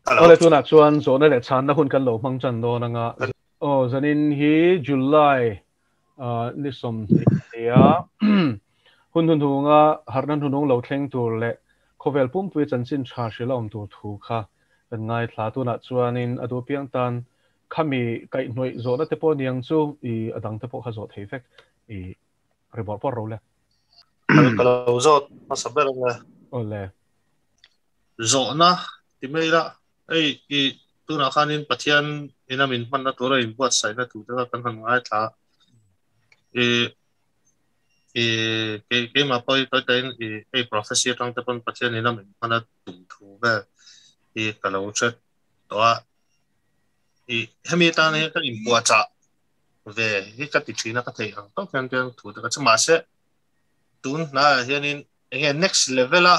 Awle tunah chuan zawhna leh chhanna hun kan lo hmang tan dawn anga. Aw zanin hi July ni 20 nia hun hnuhnunga harhna hnuhnung lo thleng tur leh khawvel pumpui chanchin tha hrilh a awm tur thu kha kan ngaithla. Tunah chuanin a duh piang tan khami kaihhnawih zawhna te pawh niang chu i a dang te pawh kha zawh thei vek i ri bawrh bawrh ro le. Ka lo zawt hmasa ber ang e. Awle. Zawhna ti mai ila, hei i tunah khanin Pathian ina min hmanna tura inbuatsaihna tur te kha kan han ngaithla a. I i kei keimah pawh hi tawi tawiin i hei prophecy atang te pawn Pathian ina min hmanna tum thu vel hi ka lo hre tawh a. I hemi atan hian ka inpuahchah ve hi ka ti thin a, ka theih ang tawk hian tiang thu te ka che. Mahse tun hnaiah hianin enge next level a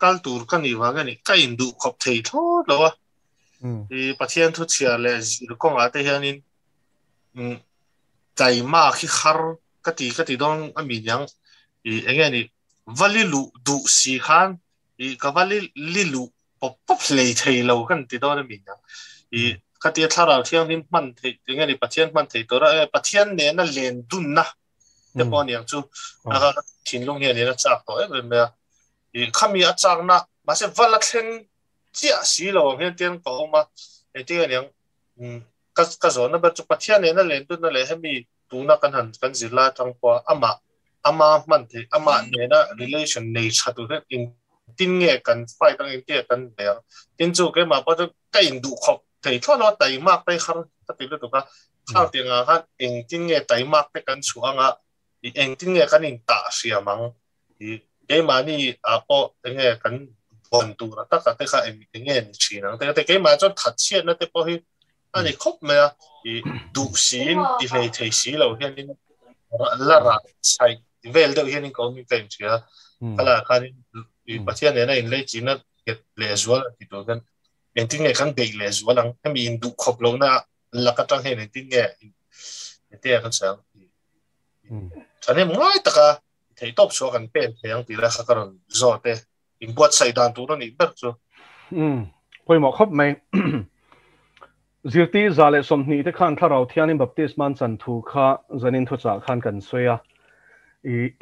kal tur ka nih vang ani ka in duh khawp thei thlawt lo a. I Pathian thu chhiar leh zir kawngah te hianin taima khi har ka ti ka ti dawn a mi niang i enge ni vali luh duh si khan i ka vali li luh pawp pawp hlei thei lo kan ti dawn a mi niang i khatia thlarau thianghlim hman theih enge ni Pathian hman thei tura Pathian nena len dunna te pawh aniang chu a thinlung hian in a chak tawh em em mai a i khami a chakna mahse vala thleng chiah si lo ang hian tiang ka awm a engtin aniang ka ka zawhna ber chu Pathian nena len dunna leh hemi tuna kan han kan zir lai atang pawha amah ama hman theih amah nena relation nei tha tur hian engtin nge kan fight ang engtin nge kan bei ang tin chu keimah pawh chu ka induh khawp thei thlawt lo a taimak te har ka ti lutuk a khang tiangah khan engtin nge taimak te kan chhuah anga engtin nge kan intah hriam ang i keimahni ah pawh enge kan vawn tur a taka te kha enge ni thin ang te keimah chuan that chhiatna te pawh hi ani khawp mai a i duh siin ti hlei thei si lo hianin la ra chai vel deuh hianin ka awmin ka inhria khala khanin i Pathian nena inlei china nghet leh zual ti tur hian engtin nge kan beih leh zual ang hemi in duh khawp lohna lak atang hian engtin nge te kan sawi ang thahnem ngai taka thei tawp chhuah kan pen thei ang tih lai kha ka rawn zawt e inbuatsaih dan tur a nih ber chu. Pawimawh khawp mai. Zirtir 120 te khan Thlarau Thiangin Baptisma an chan thu kha zanin thuchah khan kan sawi a. I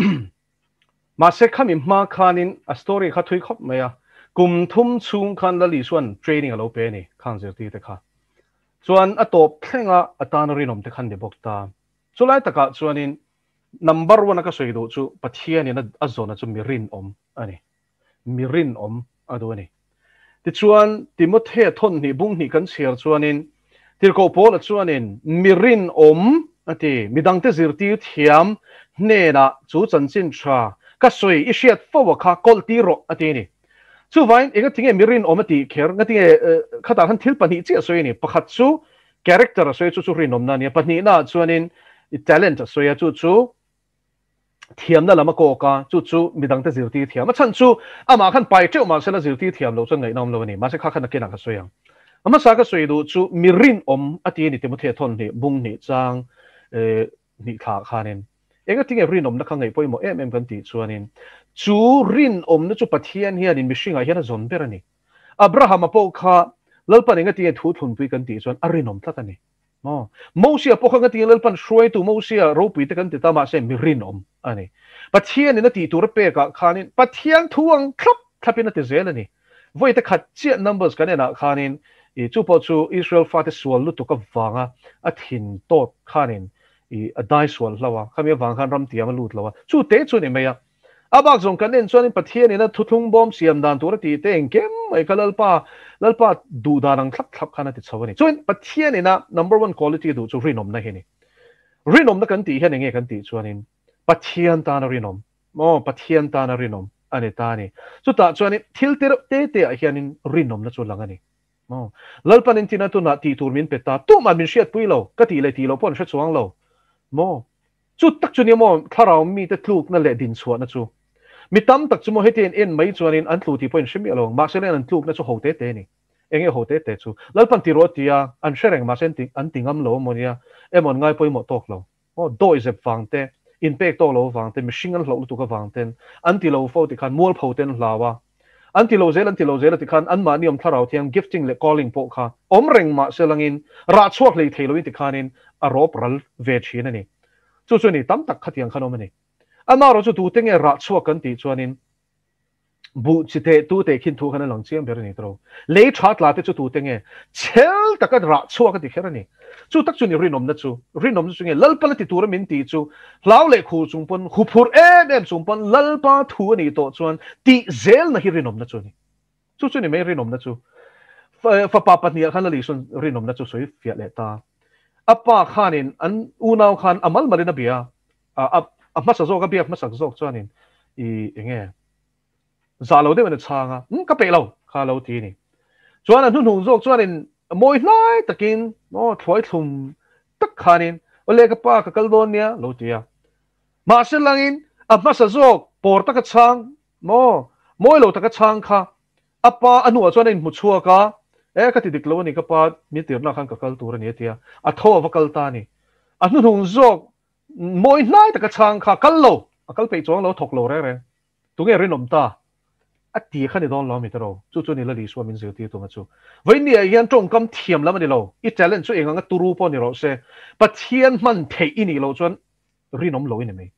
mahse khami hma khanin a story kha thui khawp mai a. Kum thum chhung khan Lal Isua'n training a lo pe a ni khang zirtir te kha. Chuan a tawp thlenga a tana rinawm te khan ni bawk ta. Chulai takah chuanin Number one a ka sawi duh chu Pathianin a zawna chu mi rinawm a ni. Mi rinawm a duh a ni. Tichuan, Timothea thawn hnih bung hnih kan chhiar chuanin Tirhkoh Paula chuanin mi rinawm a ti. Midangte zirtir thiam hnenah chu chanchin tha ka sawi i hriat fo a kha kawlh tir rawh a ti a ni. Chuvain engatinge mi rinawm a tih kher? Ngatinge khatah khan thil pahnih chiah a sawi a ni. Pakhat chu Character a sawi chu chu rinawmna a nia. Pahnihnaah chuanin talent a sawi a, chu chu thiamna lam a kawk a, chu chu midangte zirtir thiam. A chhan chu amah khan pai teuh mahse la zirtir thiam loh chuan ngaihna awm lo a ni. Mahse kha khan nakinah ka sawi ang. A hmasa ka sawi duh chu mi rinawm a ti a ni Timothea thawn hnih, bung hnih chang hnih thla khanin. Engatinge rinawmna kha ngaih pawimawh em em kan tih chuanin chu rinawmna chu Pathian hianin mihringah hian a zawn ber a ni. Abrahama pawh kha Lalpan engatinge thu thlunpui kan tih chuan a rinawm tlat a ni. Maw? Mosia pawh kha engatinge Lalpan hruaitu Mosia ropui te kan ti ta mahse mi rinawm a ni. Pathianin a tih tur a pekah khanin Pathian thu ang thlap thlapin a ti zel a ni. Vawi te khat chiah Numbers kan enah khanin i chu pawh chu Israel fate sual lutuk avanga a thin tawt khanin i a dai sual hlo a, khami avang khan ramtiam a lut lo a, chu te chu a ni mai a. A bak zawng kan en chuanin Pathianin a thuthlung bawm siam dan tur a tih te engkim mai kha Lalpa Lalpa duh dan ang thlap thlap khan a ti chho a ni. Chuan Pathianin a number one quality duh chu rinawmna hi a ni. Rinawmna kan tih hian enge kan tih chuanin Pathian tana rinawm maw Pathian tana rinawm a ni ta a ni. Chutah chuanin thil te reuh te te ah hianin rinawmna chu lang a ni. Maw Lalpan entina tunah tih tur min pe ta tumah min hriatpui lo ka tih leh tih loh pawh an hre chuang lo maw. Chu tak chu nia maw thlarau mite tlukna leh dinchhuahna chu. Mi tam tak chu maw heti en en mai chuanin an tlu tih pawhin hre miah lo ang, mahse len an tlukna chu ho te te a ni. Enge ho te te chu? Lalpan ti rawh a ti a, an hre reng mahse an ti an ti ngam lo a maw nia, emaw an ngai pawimawh tawk lo. Maw dawi zep vang te, inpek tawk lo vang te, mihring an hlauh lutuk avang ten an ti lo fo tikhan mualpho te an hlau a. An ti lo zel an ti lo zel a ti khan anmahni awm thlarau thiang gifting leh calling pawh kha awm reng mah se langin rah chhuak hlei thei loin ti khanin a rawp ral ve thin a ni. Chu chu ni tam tak khatiang khan awm a ni. Amaherawh chu tute nge rah chhuak kan tih chuanin Buh chi teh tu teh khin thu khan a lang chiang ber a ni tawh. Lei tha tla te chu tute nge? Chhel taka rah chhuak a ti kher a ni. Chu tak chu ni rinawmna chu. Rinawmna chu nge Lalpa la ti tura min tih chu hlau leh khur chung pawn, huphurh em em chung pawn Lalpa thu a nih tawh chuan tih zelna hi rinawmna chu a ni. Chu chu ni mai rinawmna chu. Fapa pahniha khan Lali sawn rinawmna chu sawi fiah leh ta. A pa khanin an unau khan a mal malin a bia a. A hmasa zawk a biak hmasak zawk chuanin i enge Zah lo deuhin a chhang a, Umm ka peih lo, kha lo ti a ni. Chuan a hnuhnung zawk chuanin mawi hlai takin aw thluai thlum tak khanin Awle ka pa ka kal dawn nia lo ti a. Mahse langin a hmasa zawk pawr taka chhang maw mawi lo taka chhang kha a pa a hnuah chuan a inhmu chhuak a, E ka ti dik lo a ni ka pa min tirna khan ka kal tur a ni a ti a, a tho a va kal ta a ni. A hnuhnung zawk mawi hlai taka chhang kha kal lo, a kal peih chuang lo, thawk lo reng reng. Tunge rinawm ta? A ti kha ni dawn lo mi tero. Chu chu ni la Isua min zirtir tum a chu. Vawinia hian tawngkam thiam lam a ni lo. I talent chu eng anga turu pawh ni rawh se. Pathian hman theih i nih loh chuan rinawm lo i ni mai.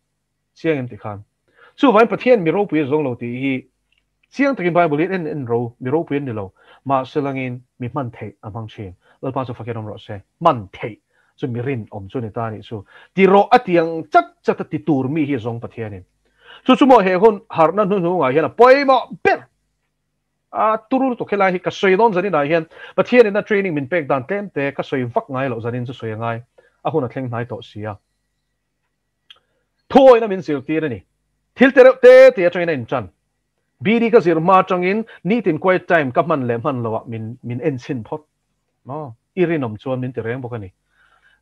Chiang em ti khan. Chuvangin Pathian mi ropui a zawng lo tih hi chiang takin Bible hian en en ro, mi ropui an ni lo. Mahse langin mi hman theih a hmang thin. Lalpa chu fakin awm rawh se. Hman theih chu mi rinawm chu ni ta a nih chu. Ti rawh a ti ang chat chat a ti tur mi hi a zawng Pathianin. Chu chu maw he hun harhna hnuhnungah hian a pawimawh ber a turu lutuk helai hi ka sawi dawn zaninah hian Pathianin a training min pek dan tlem te ka sawi vak ngai loh zanin chu sawi a ngai a hun a thleng hnai tawh si a. Thuawina min zirtir a ni. Thil te reuh te te atangin a intan. BD ka zir hma atangin nitin quiet time ka hman leh hman loah min min en chhin phawt. Maw? I rinawm chuan min ti reng bawk a ni.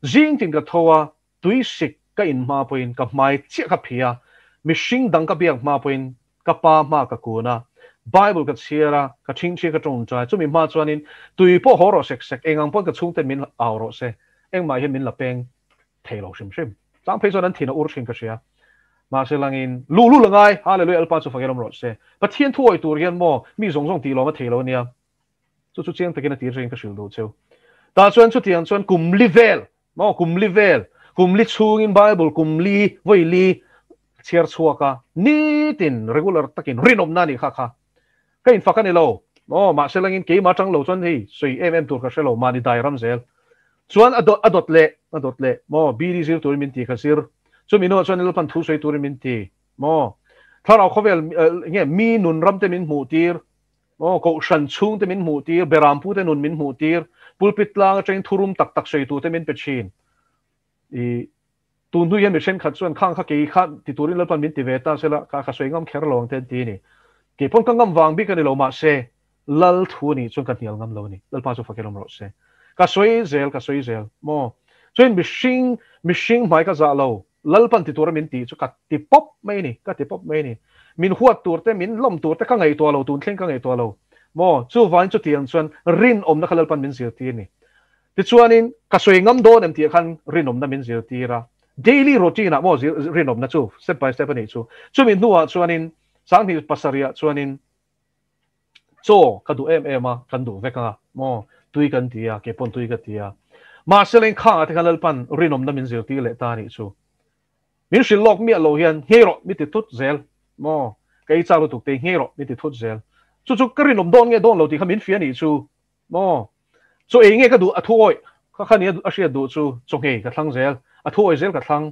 Zing tin ka tho a, Tui sik ka in hma pawhin ka hmai chiah ka phih a, mihring dang ka biak hma pawhin ka pa hma ka kun a, Bible ka chhiar a, ka thingthi ka tawngtai. Chumi hma chuanin tui pawh haw rawh sek sek, eng ang pawn ka chhungten min au rawh se, engmah hian min la peng thei lo hrim hrim. Chang phei chuan an thin a ur thin ka hria. Mahse langin luh lul a ngai, Hallelujah Lalpa chu fakin awm rawh se. Pathian thu awih tur hian maw mi zawng zawng tih lawm a thei lo ania. Chu chu chiang takin a tir hrein ka hrilh duh cheu. Tah chuan chutiang chuan kum li vel Maw kum li vel, kum li chhungin Bible kum li, vawi li chhiar chhuak a, nitin regular takin rinawmna a nih kha kha. Ka infak a ni lo, maw mahse langin keimah atang lo chuan hei sawi em em tur ka hre lo, mahni dai ram zel. Chuan a dawt a dawt leh, a dawt leh, maw BD zir turin min ti kha zir, chumi hnuah chuan Lalpan thu sawi turin min ti, maw thlarau khawvel nge mi nun ram te min hmuh tir, Aw, Kohhran chhungte min hmuh tir, Berampute nun min hmuh tir, pulpit tlang atangin thurum tak tak sawi turte min pe thin. I tun hnu hian mi thenkhat chuan khang kha kei kha ti turin Lalpan min ti ve ta sela, kha ka sawi ngam kher lo ang te an ti a ni. Kei pawn ka ngam vang bik a ni lo, mahse Lal thu a nih chuan ka hnial ngam lo a ni. Lalpa chu fakin awm rawh se. Ka sawi zel, ka sawi zel. Maw? Chuan mihring, mihring hmai ka zah lo, Lalpan ti tura min tih chu ka ti pawp mai a ni, ka ti pawp mai a ni. Min huat tur te, min lawm tur te ka ngaihtuah lo, tun thleng ka ngaihtuah lo. Maw, chuvangin chutiang chuan rinawmna kha Lalpan min zirtir a ni. Tichuanin, ka sawi ngam dawn em tih khan rinawmna min zirtir a. Daily routine ah maw rinawmna chu step by step a nih chu. Chumi hnuah chuanin 27 ah chuanin chaw ka duh em em a, kan duh vek a, maw, tui kan ti a, kei pawn tui ka ti a. Mahse leng khangah te khan Lalpan rinawmna min zirtir leh ta a nih chu. Min hrilh lawk miah lo hian nghei rawh mi ti thut zel, maw, ka ei chak lutuk te hi nghei rawh mi ti thut zel. Chu chu ka rinawm dawn nge dawn lo tih kha min fia a nih chu, maw. Chaw ei nge ka duh a thu awih kha kha nia a hriat duh chu chaw nghei ka thlang zel, a thu awih zel ka thlang,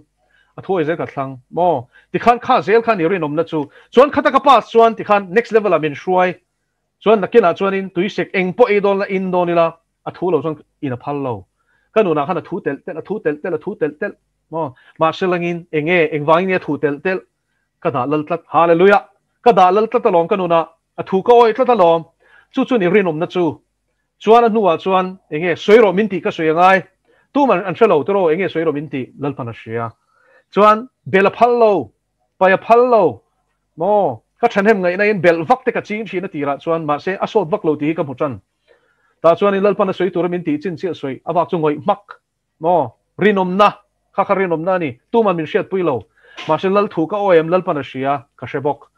a thu awih zel ka thlang maw? Tikhan kha zel kha ni rinawmna chu, chuan khata ka pass chuan tikhan next level ah min hruai chuan nakinah chuanin tuisek eng pawh ei dawn la in dawn ila a thu lo chuan in a phal lo. Ka nunah khan a thu telh telh, a thu telh telh, a thu telh telh maw? Mahse langin enge engvangin nge a thu telh telh? Ka dah lal tlat, Hallelujah! Ka dah lal tlat alawm ka nunah, a thu ka awih tlat alawm. Chu chu ni rinawmna chu. Chuan a hnuah chuan enge sawi rawh min tih ka sawi angai. Tuman an hre lo tiraw enge sawi rawh min tih Lalpan a hria. Chuan bel a phal lo, pai a phal lo maw? Ka thahnem ngaihna in belh vak te ka ching thin a tirah chuan mahse a sawt vak lo tih hi ka hmu tan. Tah chuan in Lalpan a sawi tura min tih chin chiah sawi a vak chu ngawih hmak maw? Rinawmna kha kha rinawmna a ni. Tuman min hriatpui lo. Mahse Lal thu ka awi em Lalpan a hria ka hre bawk.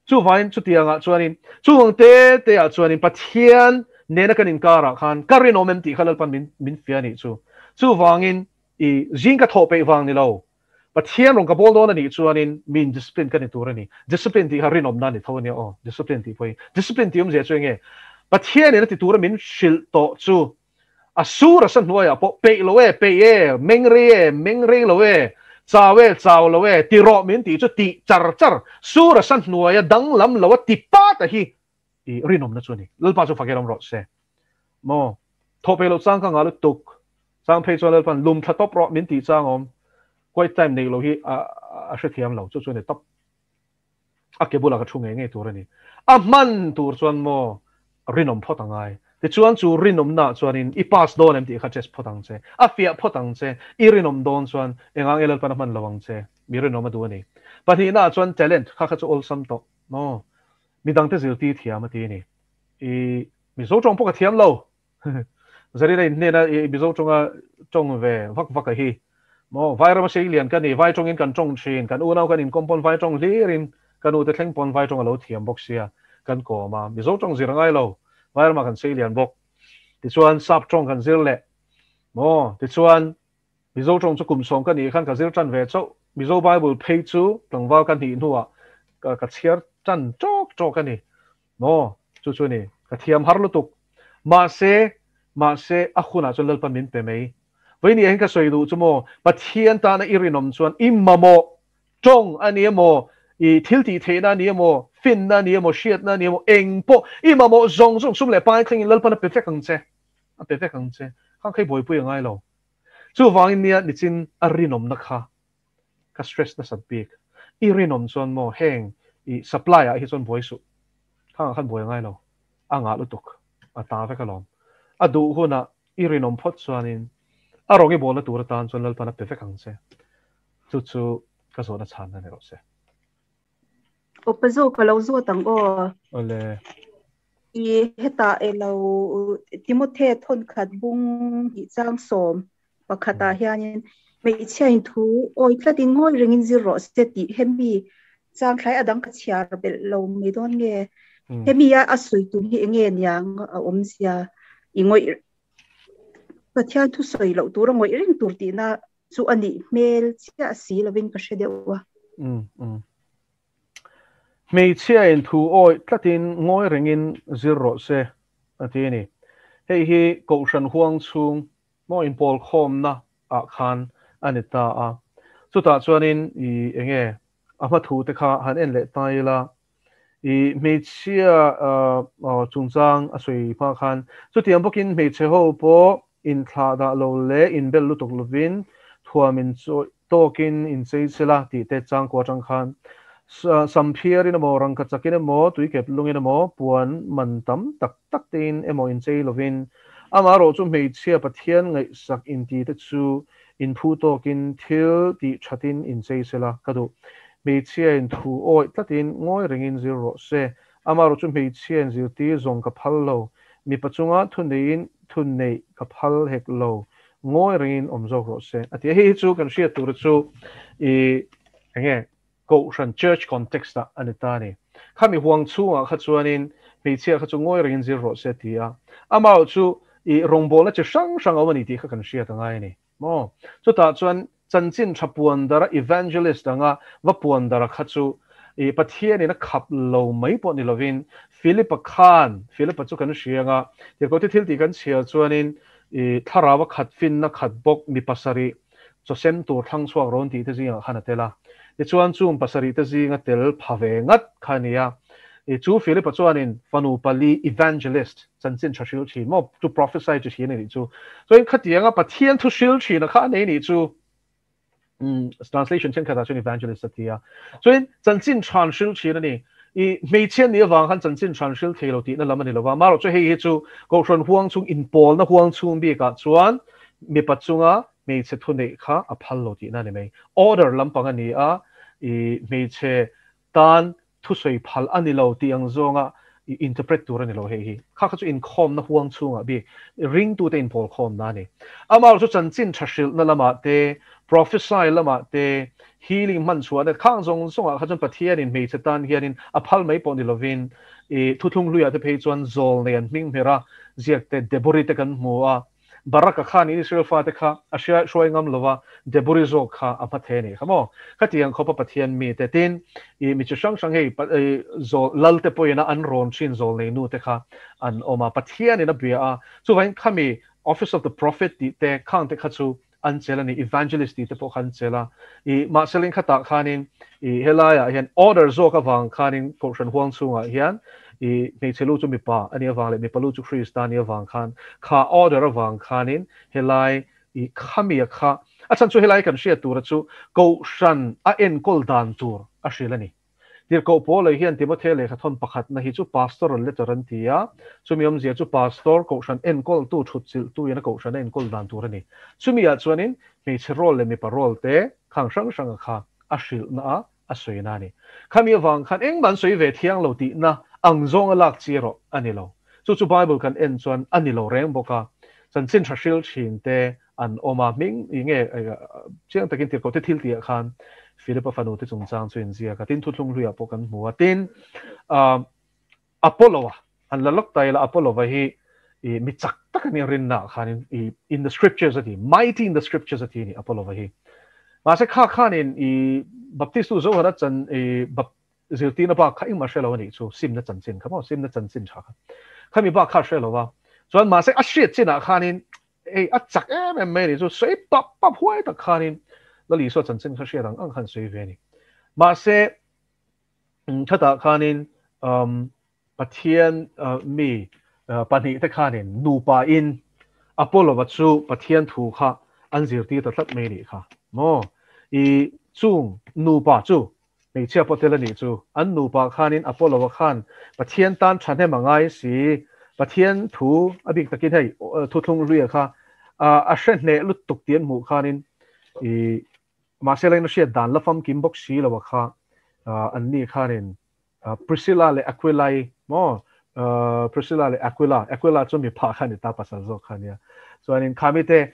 Chuvangin chutiangah chuanin chung ang te te ah chuanin Pathian nena kan inkarah khan ka rinawm em tih kha Lalpan min min fiah a nih chu. Chuvangin i zing ka thawh peih vang ni lo, Pathian rawn ka bawl dawn a nih chuanin min discipline ka ni tur a ni. Discipline tih kha rinawmna a ni tho a nia aw. Discipline tih pawh hi discipline tih awmzia chu enge? Pathianin a ti tura min hrilh tawh chu A sur a sa hnuaiah pawh peih lo e, peih e, meng rei e, meng rei lo e, chau e, chau lo e, ti rawh min tih chu tih char char, sur a sa hnuaia danglam lo a ti pa ta hi i rinawmna chu a ni. Lalpa chu fak erawm rawh se. Maw? Thawh peih loh chang ka ngah lutuk. Chang phei chuan Lalpan lum thla tawp rawh min tih chang awm. Quiet time neih loh hi a hrethiam lo. Chu chu a ni tawp. A ke bulah ka thu ngei ngei tur a ni. A hman tur chuan maw rinawm phawt a ngai. Tichuan chu rinawmnaah chuanin i pass dawn em tih kha test phawt ang che. A fiah phawt ang che. I rinawm dawn chuan engah nge Lalpan a hman lo ang che. Mi rinawm a duh a ni. Pahnihnaah chuan talent kha kha chu awlsam tawh maw. Midangte zirtir thiam a ti a ni. I Mizo tawng pawh ka thiam lo. Zarina in hnena i Mizo tawnga tawng ve vak vak a hi. Maw, vai rama sei lian ka ni, vai tawngin kan tawng thin, kan unau kan inkawm pawn vai tawng hlirin ka nute thleng pawn vai tawng a lo thiam bawk sia, kan kawm a, Mizo tawng zir a ngai lo, vai ramah kan sei lian bawk. Tichuan sap tawng kan zir leh. Maw, tichuan Mizo tawng chu kum sawm ka nih khan ka zir tan ve chauh. Mizo Bible phei chu tlangval ka hnih hnuah ka chhiar tan tawk tawk a ni. Maw? Chu chu a ni. Ka thiam har lutuk. Mahse, mahse, a hunah chuan Lalpa min pe mai. Vawiin hian ka sawi duh chu maw, Pathian tana i rinawm chuan i mamawh tawng a ni emaw, i thil tih theihna a ni emaw, finna a ni emaw, hriatna a ni emaw, eng pawh i mamawh zawng zawng sum leh pai thlengin Lalpan a pe vek ang che. A pe vek ang che. Khang kha i buaipui a ngai lo. Chuvangin nia nichin a rinawmna kha ka stress nasat bik. I rinawm chuan maw heng i supply ah hi chuan buai suh. Khangah khan buai a ngai lo. A ngah lutuk. A ta vek alawm. A duh hunah i rinawm phawt chuanin a rawng i bawlna tur atan chuan Lalpan a pe vek ang che. Chu chu ka zawhna chhanna ni rawh se. Upa zawk ka lo zawt ang aw. Awle. I heta elo Timothy thawn khat bung hnih chang sawm pakhatah hianin hmeichhia in thu awi tlatin ngawi rengin zir rawh se tih hemi chang thlai a dang ka chhiar belh lo mai dawn nge. Hemi a a sawi tum hi enge niang a awmzia i ngawih Pathian thu sawi loh tur a ngawih reng tur tihna chu a nih hmel chiah si lovin ka hre deuh a. Hmeichhia in thu awih tlatin ngawi rengin zir rawh se a ti a ni. Hei hi Kohhran huang chhung maw inpawl khawmna ah khan a ni ta a. Chutah chuanin i enge a hma thu te kha han en leh ta ila i hmeichhia chungchang a sawi hma khan chutiang bawkin hmeichhe ho pawh inthlahdah lo leh inbel lutuk lovin thuam in tawkin inchei sela tih te changkua atang khan samphiarin emaw rangka chakin emaw tuikep lungin emaw puan man tam tak tak tein emaw inchei lovin amaherawh chu hmeichhia Pathian ngaihsak inti te chu Inphu tawkin thil tih thatin inchei sela ka duh. Hmeichhiain thu awih tlatin ngawi rengin zir rawh se. Amaherawh chu hmeichhiain zirtir zawng ka phal lo. Mipa chunga thu neiin thu neih ka phal hek lo. Ngawi rengin awm zawk rawh se. A ti a. Hei hi chu kan hriat tura chu i enge Kohhran, church context ah a ni ta a ni. Khami huang chhungah kha chuanin hmeichhia kha chu ngawi rengin zir rawh se a ti a. Amaherawh chu i rawngbawlna chi hrang hrang a awm a ni tih kha kan hriat a ngai a ni. Maw? Chutah chuan chanchin tha puan dara evangelist anga va puan dara kha chu i Pathianin a khap lo mai pawh ni lovin Philip-a khan, Philip-a chu kan hria anga tirhkohte thil tih kan chhiar chuanin i thlarau a khat finna khat bawk mi pasarih chawsem tur thlang chhuak rawn tih te zingah khan a tel a. Tichuan chung pasarih te zinga tel pha ve ngat kha a ni a. I chu Philip-a chuanin fanu pali evangelist chanchin tha hril thin maw to prophesy chi thin a nih chu. Chuan khatianga Pathian thu hril thin a kha a nei nih chu translation thenkhatah chuan evangelist a ti a. Chuan chanchin than hril thin a ni. I hmeichhia nih avang khan chanchin than hril thei lo tihna lam a ni lo va. Amaherawh chu hei hi chu Kohhran huang chung inpawlna huang chhung bikah chuan mipa chunga hmeichhe thu neih kha a phal lo tihna a ni mai. Order lampang a ni a, i hmeichhe tan thusawi phal a ni lo tih ang zawnga i interpret tur a ni lo hei hi. Kha kha chu inkhawmna huang chhungah bik ringtute inpawl khawmna a ni. Amaherawhchu chu chanchin tha hrilhna lamah te, prophesy lamah te, healing hman chhuahna khang zawng zawngah kha chuan Pathianin hmeichhe tan hianin a phal mai pawh ni lovin i thuthlung hluiah te phei chuan zawl nei an hming hmer a, ziak te Debori te kan hmu a, Baraka khan Israel fate kha a hria hruai ngam lo va, Debori zawk kha a hma thei a nih kha maw? Khatiang khawpa Pathian mite tin i mi chi hrang hrang hei zawl lal te pawhin a an rawn thin zawl nei nu te kha an awm a, Pathianin a bia a, chuvangin khami Office of the Prophet tih te khang te kha chu an chelh a ni, Evangelist tih te pawh kha an chelh a, i mahse khatah khanin i helaiah hian order zawk avang khanin Kohhran huang chhungah hian i hmeichhe lu chu mipa a nih avang leh mipa lu chu Krista a nih avang khan kha order avang khanin helai i khamia kha a chhan chu helai kan hriat tura chu Kohhran a enkawl dan tur a hrilh a ni. Tirhkoh Paula hian Timothea lehkha thawn pakhatna hi chu pastoral letter an ti a, chumi awmzia chu pastor, kohhran enkawltu, thutchilhtu in a kohhran a enkawl dan tur a ni. Chumi ah chuanin hmeichhe role leh mipa role te khang hrang hranga kha a hrilhna a a sawina a ni. Khami avang khan engmah an sawi ve thiang lo tihna ang zawnga lak chi erawh a ni lo. Chu chu Bible kan en chuan a ni lo reng bawk a, chanchin tha hril thin te an awm a, hming i nge chiang takin tirhkoh te thil tih ah khan Philip-a fanu te chungchang chu inziak a, tin thuthlung hluiah pawh kan hmu a, tin Apollo-a han la lawk ta ila, Apollo-a hi i mi chak tak a nia rinna ah khanin i in the scriptures a ti, mighty in the scriptures a ti a ni Apollo-a hi. Mahse kha khanin i Baptist tu Zohana chan i Bap zirtirna bak kha engmah hre lo a nih chu, simna chanchin kha maw, simna chanchin tha kha khami bak kha a hre lo a, chuan mahse a hriat chinah khanin Hei a chak em em mai a nih chu, sawi pap pap huai tak khanin Lal Isua chanchin kha hriat ang ang khan sawi ve a ni. Mahse, khatah khanin Pathian mi pahnih te khanin nupa in Apollo-a chu Pathian thu kha an zirtir ta tlat mai a nih kha maw? I chung nupa chu hmeichhia pawh tel a nih chu. An nupa khanin Apollo-a khan Pathian tan thahnem a ngai si, Pathian thu a bik takin hei thuthlung hluia kha a hre hneh lutuk tih an hmuh khanin i mahse lain a hriat dan la famkim bawk si lo a kha an ni khanin Priscilla leh Aquila-i maw Priscilla leh Aquila, Aquila chu mipa kha a ni ta pasal zawk kha a nia, chuanin khamite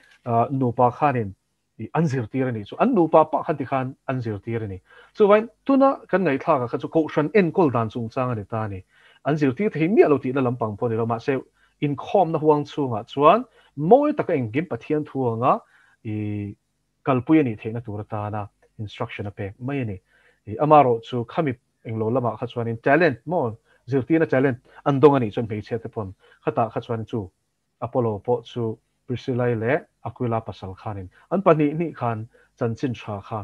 nupa khanin I an zirtir a nih chu an nupa pah khan tikhan an zirtir a ni. Chuvain tuna kan ngaihthlakah kha chu Kohhran enkawl dan chungchang a ni ta a ni. An zirtir thei miah lo tihna lampang pawh a ni lo, mahse inkhawmna huang chhungah chuan mawi taka engkim Pathian thu anga i kalpui a nih theihna tur atana instruction a pek mai a ni. I amarawh chu khami englo lamah kha chuanin talent maw zirtirna talent an dawng a nih chuan hmeichhia te pawn khatah kha chuan chu Apollo pawh chu Priscilla-i leh Aquila pasal khanin an pahnih hnih khan chanchin tha kha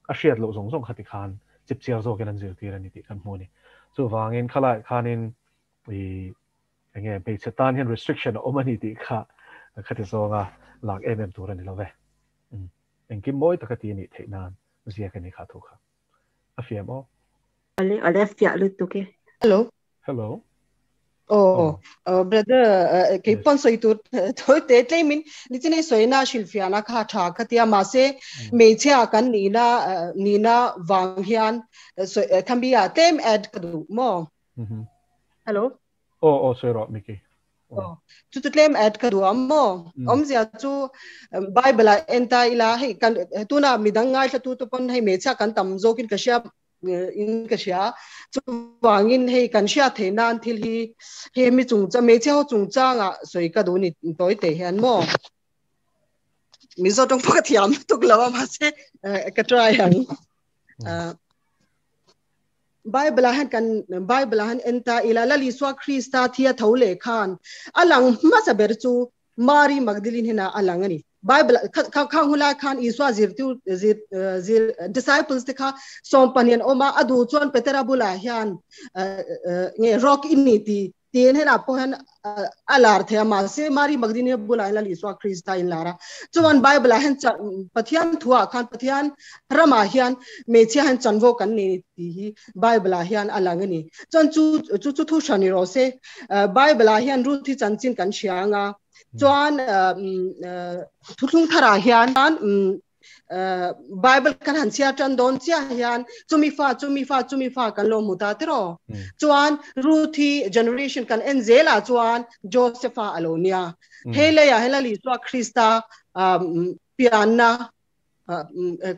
a hriat loh zawng zawng kha ti khan chipchiar zawkin an zirtir a ni tih kan hmu a ni. Chuvangin khalaiah khanin i enge hmeichhe tan hian restriction a awm a ni tih kha khati zawnga lak em em tur a ni lo ve. Engkim mawi taka ti a nih theih nan ziak a ni kha thu kha. A fiam aw. Ale ale fiah lutuk e. Hello. Hello. Oh, oh. brother kei pon soi tur thoi te tleimin ni chine soina shilfiana kha tha khatia ma se meichhia kan ni na ni na wang hian khambia tlem add ka du mo. Hello. Oh oh soi ro Miki. Oh chu chu tlem add ka du am mo. Om zia chu Bible a enta ila hei kan tuna midang ngai thla tu to pon hei meichhia kan tam zokin ka hria in ka hria chuwangin hei kan hria thei nan thil hi he mi chung cha hmeichhe ho chungchanga sawi ka duh ni tawi te hian maw Mizo tawng pawh ka thiam lutuk lo a mahse ka try ang Bible ah hian kan Bible ah hian en ta ila Lal Isua Krista thia tho leh khan a lang hmasa ber chu Mary Magdalene hena a lang a ni. Bible khang hulai khan Isua zirtir zir zir disciples te kha sawm pahnih an awm a, a duh chuan Petera bulah hian nge rock in ni ti tiin hena pawh hian a lar thei a, mahse Mary Magdalene bulah hian Lal Isua Krista in lar a. Chuan Bible ah hian Pathian thuah khan Pathian ramah hian hmeichhia hian chanvo kan nei tih hi Bible ah hian a lang a ni. Chuan chu chu chu thu hran ni rawh se. Bible ah hian Ruth hi chanchin kan hria anga chuan thuthlung tharah hian Bible kan han chhiar tan dawn chiah hian chumi fa chumi fa chumi fa kan lo hmu ta tiraw. Chuan Ruthi generation kan en zelah chuan Josepha a lo nia. Hei leiah hian Lal Isua Krista pianna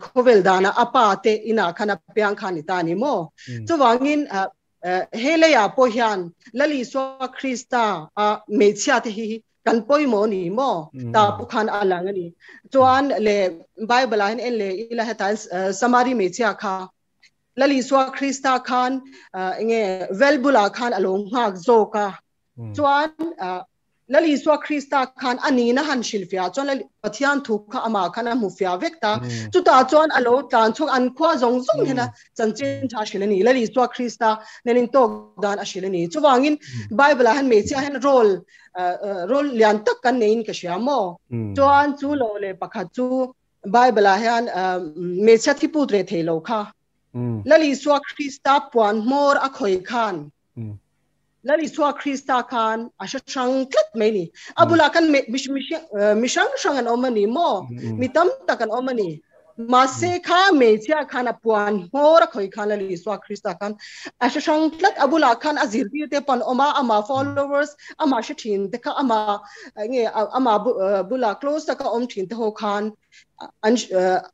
khawvel dana a pa te inah khan a piang kha a ni ta a ni maw? Chuvangin He leiah pawh hian Lal Isua Krista a hmeichhia te hi kan pawimawh a ni maw? Ta pawh khan a lang a ni. Chuan le Bible ah hian en leh ila hetah hian Samari hmeichhia kha Lal Isua Krista khan enge vel bulah khan a lo nghak zawk a. Chuan Lal Isua Krista khan a nihna han hrilhfiah chuan Lal Pathian thu kha amah khan a hmu fiah vek ta. Chutah chuan a lo tlan chhuak an khua zawng zawng hian a chanchin tha hrilh a ni. Lal Isua Krista nen intawk dan a hrilh a ni. Chuvangin Bible ah hian hmeichhia hian role role lian tak kan neiin ka hria maw? Chuan chu lo leh pakhat chu Bible ah hian hmeichhia thi put reh thei lo kha Lal Isua Krista puan hmawr a khawi khan Lal Isua Krista khan a hre hrang tlat mai ni. A bulah khan mi hrang hrang an awm a ni maw? Mi tam tak an awm a ni. Mahse kha hmeichhia khan a puan hmawr a khawi khan Lal Isua Krista khan a hre hrang tlat. A bulah khan a zirtirte pawh an awm a, ama followers, amah hre thin te kha, ama nge ama bulah close taka awm thin te ho khan an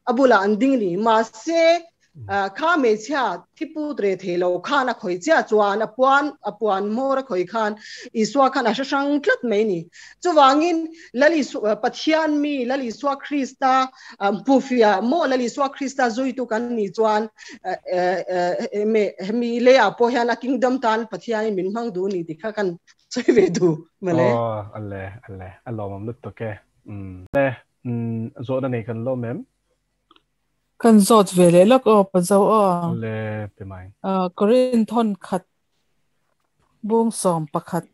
a bulah an ding a ni. Mahse Kha hmeichhia thi put reh thei lo khan a khawi chiah chuan a puan a puan hmawr a khawi khan Isua khan a hre hrang tlat mai a ni. Chuvangin Lal Isua Pathian mi Lal Isua Krista hmufiah maw Lal Isua Krista zuitu kan nih chuan hemi leiah pawh hian a kingdom tan Pathianin min hmang duh a ni tih kha kan sawi ve duh mawle. Aw ale ale a lawmawm lutuk e. Le zawhna nei kan lawm em? Kan zawt ve leh lawk aw Pazo aw. Le pe mai. Korin thawn khat bung sawm pakhat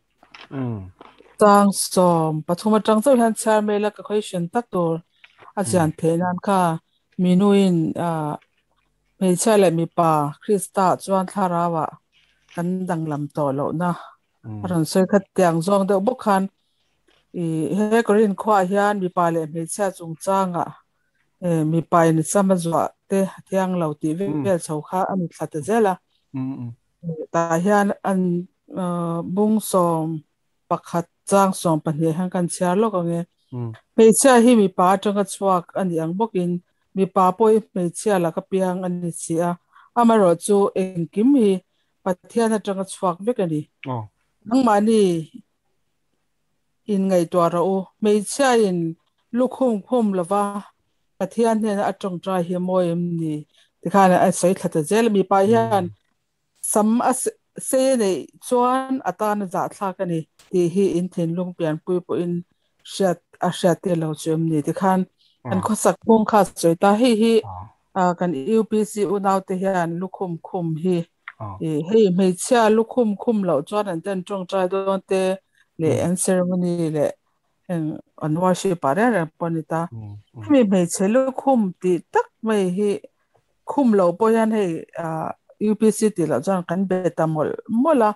chang sawm pathum atang chauh hian chhiar mai la ka question tak tur a chian theih nan kha minuin hmeichhia leh mipa Krista chuan thlarau ah kan danglam tawh lohna a rawn sawi kha tiang zawng deuh bawk khan i he Korin khuaah hian mipa leh hmeichhia chungchangah mipa in sam a zuah te a thiang lo tih vel chho kha a ni thla ta zel a. Tah hian an bung sawm pakhat chang sawm pahnih hian kan chhiar lawk ang e. Hmeichhia hi mipa atanga chhuak a nih ang bawkin mipa pawh hi hmeichhia laka piang a ni si a, amaherawhchu engkim hi Pathian atanga chhuak vek a ni. Nangmahni inngaihtuah rawh u. Hmeichhiain lukhum khum lova Pathian hnena a tawngtai hi mawi em ni? Tikhan a sawi thla ta zel a, mipa hian sam a sei a neih chuan a tan a zahthlak a ni tih hi in thinlung pianpui pawhin hriat a hriat tir lo chu em ni? Tikhan an khawsak phung kha a sawi ta, hei hi kan UPC unaute hian lukhum khum hi Hei hmeichhia lukhum khum loh chuan an ten tawngtai dawn te leh an ceremony leh eng an worship ah reng reng pawh a ni ta. Hemi hmeichhe lukhum tih tak mai hi khum loh pawh hian hei UPC tih loh chuan kan be ta mawlh mawlh a,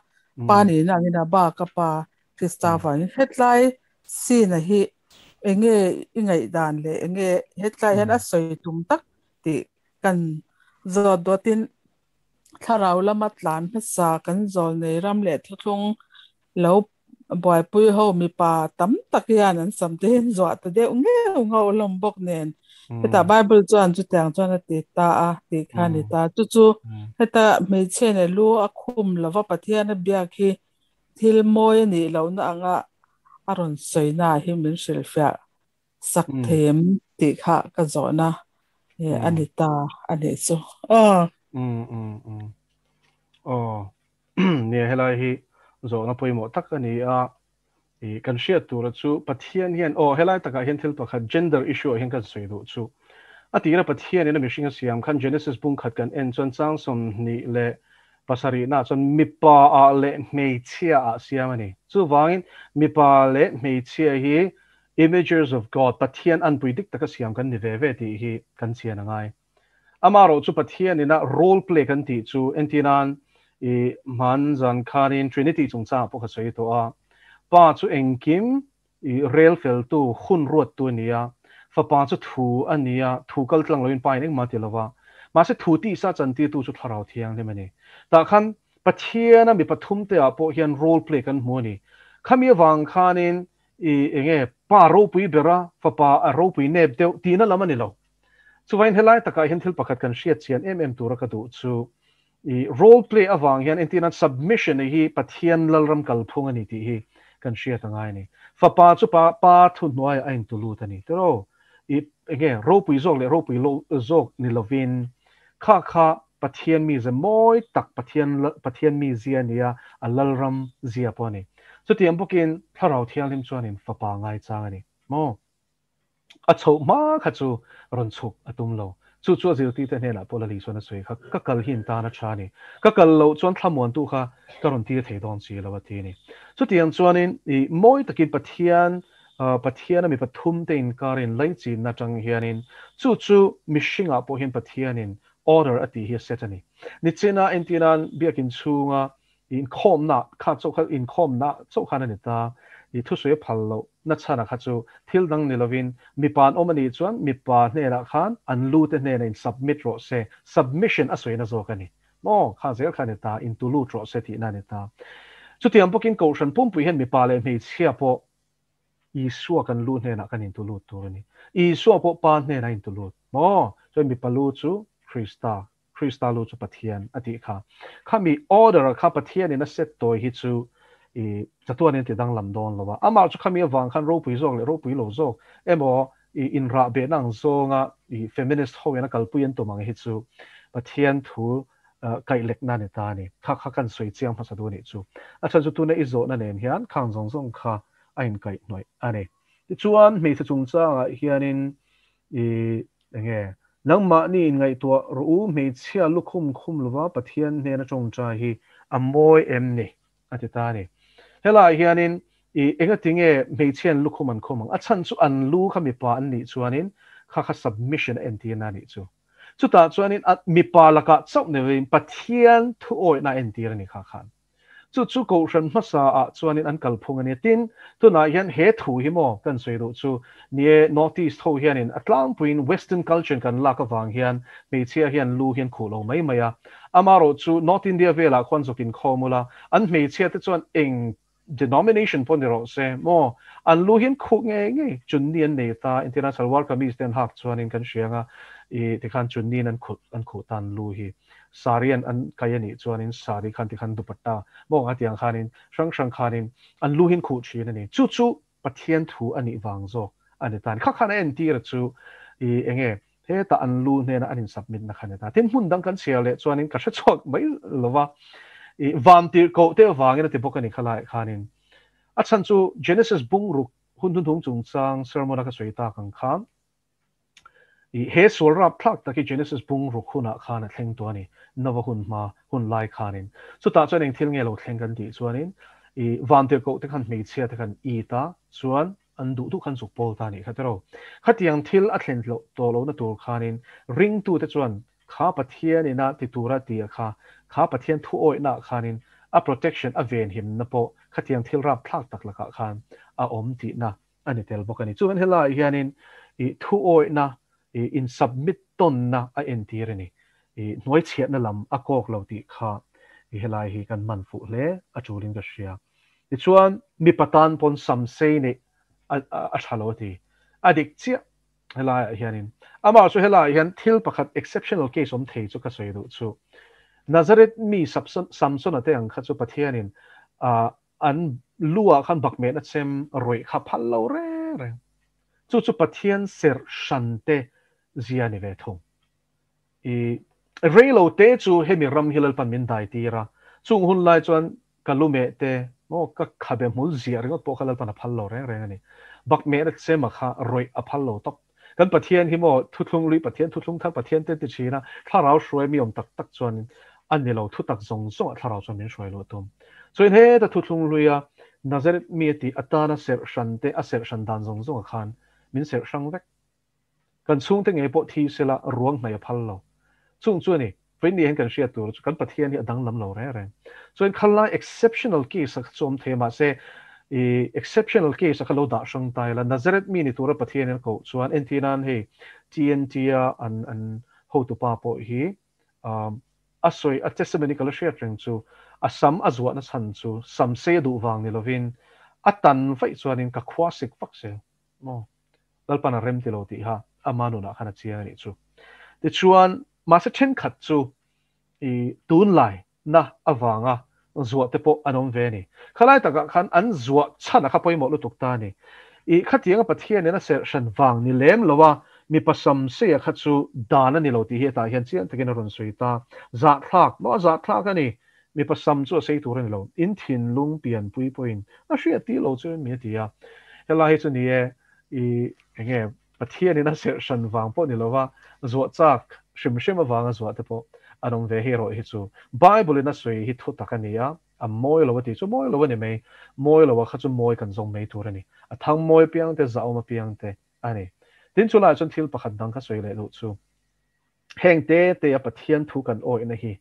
pa nihna angin a bak a pa Krista vangin hetlai scene a hi enge i ngaihdan leh enge hetlai hian a sawi tum tak tih kan zawt dawtin Thlarau lama tlan hmasa kan zawl nei ram leh thuthlung lo buaipui ho mipa tam tak hian an sam te hian zuah ta deuh ngeuh ngauh hlawm bawk nen hetah Bible chuan chutiang chuan a ti ta a tih kha a ni ta. Chu chu heta hmeichhia nen lu a khum lova Pathian a biak hi thil mawi a nih lohna anga a rawn sawina hi min hrilhfiah sak thei em tih kha ka zawhna a ni ta a nih chu. Aw. Aw. Nia helai hi zawhna pawimawh tak a ni a. I kan hriat tura chu Pathian hian aw helai takah hian thil pakhat gender issue ah hian kan sawi duh chu. A tira Pathian in a mihring a siam khan Genesis bung khat kan en chuan chang 27 naah chuan mipa ah leh hmeichhia ah siam a ni. Chuvangin mipa leh hmeichhia hi Images of God, Pathian anpui dik taka siam kan ni ve ve tih hi kan chian a ngai. Amaherawh chu Pathian ina role play kan tih chu entirnan i hman zan khanin Trinity chungchangah pawh ka sawi tawh a, Pa chu engkim i rel feltu, hun ruattu a ni a, Fapa chu thu a ni a, thu kal tlang loin Pa in engmah a ti lo va. Mahse thu tisa chantirtu chu Thlarau Thianghlim a ni. Tah khan Pathiana mi pathumte ah pawh hian role play kan hmu a ni. Khami avang khanin i enge Pa ropui bera Fapa a ropui nep deuh tihna lam a ni lo. Chuvain helai takah hian thil pakhat kan hriat chian em em tura ka duh chu i role play avang hian entirnan submission hi Pathian lalram kalphung a ni tih hi kan hriat a ngai a ni. Fapa chu pa pa thuhnuaiah a intu lut a ni tiraw? I enge ropui zawk leh ropui lo zawk ni lovin kha kha Pathian mize mawi tak Pathian Pathian mizia a ni a, a lalram zia pawh a ni. Chutiang bawkin Thlarau Thianghlim chuanin Fapa ngaichang a ni maw? A chhoh hma kha chu rawn chhuk a tum lo. Chu chu a zirtirte hnenah pawh Lali chuan a sawi kha, Ka kal hi in tan a tha a ni. Ka kal loh chuan thlamuantu kha ka rawn tir thei dawn si lo a ti a ni. Chutiang chuanin i mawi takin Pathian Pathiana mi pathumte inkarin laichinna atang hianin chu chu mihringah pawh hian Pathianin order a tih hi a set a ni. Nichina entinan biakin chhunga inkhawmna kha chauh kha inkhawmna chauh khan a ni ta. I thusawi a phal loh na chhana kha chu thil dang ni lovin mipa an awm a nih chuan mipa hnenah khan an lu te hnenah in submit rawh se, submission a sawina zawk a ni. Maw? Kha zel kha a ni ta, in tu lut rawh se tihna a ni ta. Chutiang bawkin Kohhran pumpui hian mipa leh hmeichhia pawh Isua kan lu hnenah kan intu lut tur a ni. Isua pawh Pa hnenah a intu lut. Maw? Chuan mipa lu chu Krista, Krista lu chu Pathian a tih kha. Khami order kha Pathianin a set tawi hi chu i chatuanin a ti danglam dawn lo a. Amah chu khami avang khan ropui zawk leh ropui lo zawk emaw i inrah behna ang zawnga i feminist hoin a kalpui an tum ang hi chu Pathian thu kaihlekna a ni ta a ni. Kha kha kan sawi chiang hmasa duh a nih chu. A chhan chu tuna i zawhna nen hian khang zawng zawng kha a inkaihhnawih a ni. Tichuan hmeichhe chungchangah hianin i enge nangmahni inngaihtuah rawh u, hmeichhia lukhum khum lova Pathian hnena tawngtai hi a mawi em ni? a ti ta a ni. Helaiah hianin i engatinge hmeichhiain lukhum an khum ang? A chhan chu an lu kha mipa an nih chuanin kha kha submission a entirna a nih chu. Chutah chuanin a mipa lakah chauh ni lovin Pathian thuawihna a entir a ni kha khan. Chu chu Kohhran hmasa ah chuanin an kalphung a nia. Tin, tunah hian he thu hi maw kan sawi duh chu nie North East ho hianin a tlangpuiin Western culture kan lak avang hian hmeichhia hian lu hi an khuh lo mai mai a. Amaherawh chu North India velah khuan zawk inkhawm ula, an hmeichhia te chuan eng denomination pawh ni rawh se maw, an lu hi an khuh ngei ngei, chunni an nei ta, entirna salwar kameez te an hak chuanin kan hria anga i tikhan chunniin an khuh an khuh ta an lu hi sari an an kai a nih chuanin sari khan tikhan dupatta maw a tiang khanin hrang hrang khanin an lu hi an khuh thin a ni. Chu chu Pathian thu a nih vang zawk a ni ta a ni. Kha khan a entir chu i enge hetah an lu hnena an insubmit na kha a ni ta. Tin, hmun dang kan chhiar leh chuanin ka hre chhuak mai lo va, i van tirh koh te avangin a ti bawk a ni kha laiah khanin. A chhan chu Genesis bungruk hun hnuhnung chungchang sermon a ka sawi tak ang khan i he sual rap thlak tak hi Genesis bungruk hunah khan a thleng tawh a ni, Nova hun hma hun lai khanin. Chutah chuan eng thil nge lo thleng kan tih chuanin i van tirh koh te khan hmeichhia te khan it a chuan an duh duh khan zuk pawl ta a nih kha tiraw. Khatiang thil a thlen hlauh tawh lohna tur khanin ringtute chuan kha Pathian ina ti tura ti a kha, kha Pathian thuawihna ah khanin a protection a venhimna pawh khatiang thil rapthlak tak lakah khan a awm tihna a ni tel bawk a ni. Chuan helaiah hianin i thuawihna i in submit tawnna a entir a ni. I hnuaichhiatna lam a kawk lo tih kha i helai hi kan man fuh hle a tulin ka hria. Tichuan mipa tan pawn sam sei neih a a tha lo a ti. A dik chiah helaiah hianin. Amah chu helaiah hian thil pakhat exceptional case awm thei chu ka sawi duh chu. Nazareth mi Samsona te ang kha chu Pathianin ah An lu ah khan bakmehna chem rawih kha phal lo reng reng. Chu chu Pathian serh hran te zia ni ve thung. I rei lo te chu hemi ram hi Lalpan min dai tir a, chung hun lai chuan ka lu meh te maw ka khabe hmul ziah ringawt pawh kha Lalpan a phal lo reng reng a ni. Bakmehna chem a kha rawih a phal lo tawp. Kan Pathian hi maw thuthlung lui Pathian, thuthlung thar Pathian te ti thin a, thlarau hruai mi awm tak tak chuan a ni lo, thutak zawng zawng ah thlarau chuan min hruai luh a tum. Chuan heta thuthlung lui a Nazareth mi a tih atana serh hran te a serh hran dan zawng zawng ah khan min serh hrang vek. Kan chhungte ngei pawh thi sela ruang hnaih a phal lo. Chung chu a ni, vawiin ni hian kan hriat tur chu kan Pathian hi a danglam lo reng reng. Chuan khalai exceptional case a kha chu awm thei a mahse. I exceptional case a kha lo dah hrang ta ila, Nazareth mi ni tura Pathianin a koh chuan entirnan hei TNT a an an hotupa pawh hi a sawi a testimony ka la hriat reng chu a sam a zuahna chhan chu sam sei a duh vang ni lovin a tan vaih chuanin ka khua sik vak zel maw Lalpan a rem ti lo tih kha ama nunah khan a chiang a nih chu. Tichuan mahse thenkhat chu i tunlai na avanga zuah te pawh an awm ve a ni. Khalai takah khan an zuah chhan a kha pawimawh lutuk ta a ni. I khatianga Pathianin a serh hran vang ni lem lo a, mipa sam seia kha chu dan a ni lo tih hi hetah hian chiang takin a rawn sawi ta. Zahthlak maw a zahthlak a ni. Mipa sam chu a sei tur a ni lo. In thinlung pianpui pawhin a hriat tih lo chu mi a ti a. Helai hi chu ni e, i enge Pathianin a serh hran vang pawh ni lova zuah chak hrim hrim avanga zuah te pawh an awm ve hi erawh hi chu Bible in a sawi hi thu tak a ni a, a mawi lo a tih chu mawi lo a ni mai, mawi lo a kha chu mawi kan zawng mai tur a ni, a thang mawi apiang te zahawm apiang te a ni. Tin chu laiah chuan thil pakhat dang ka sawi leh duh chu heng te te a Pathian thu kan awihna hi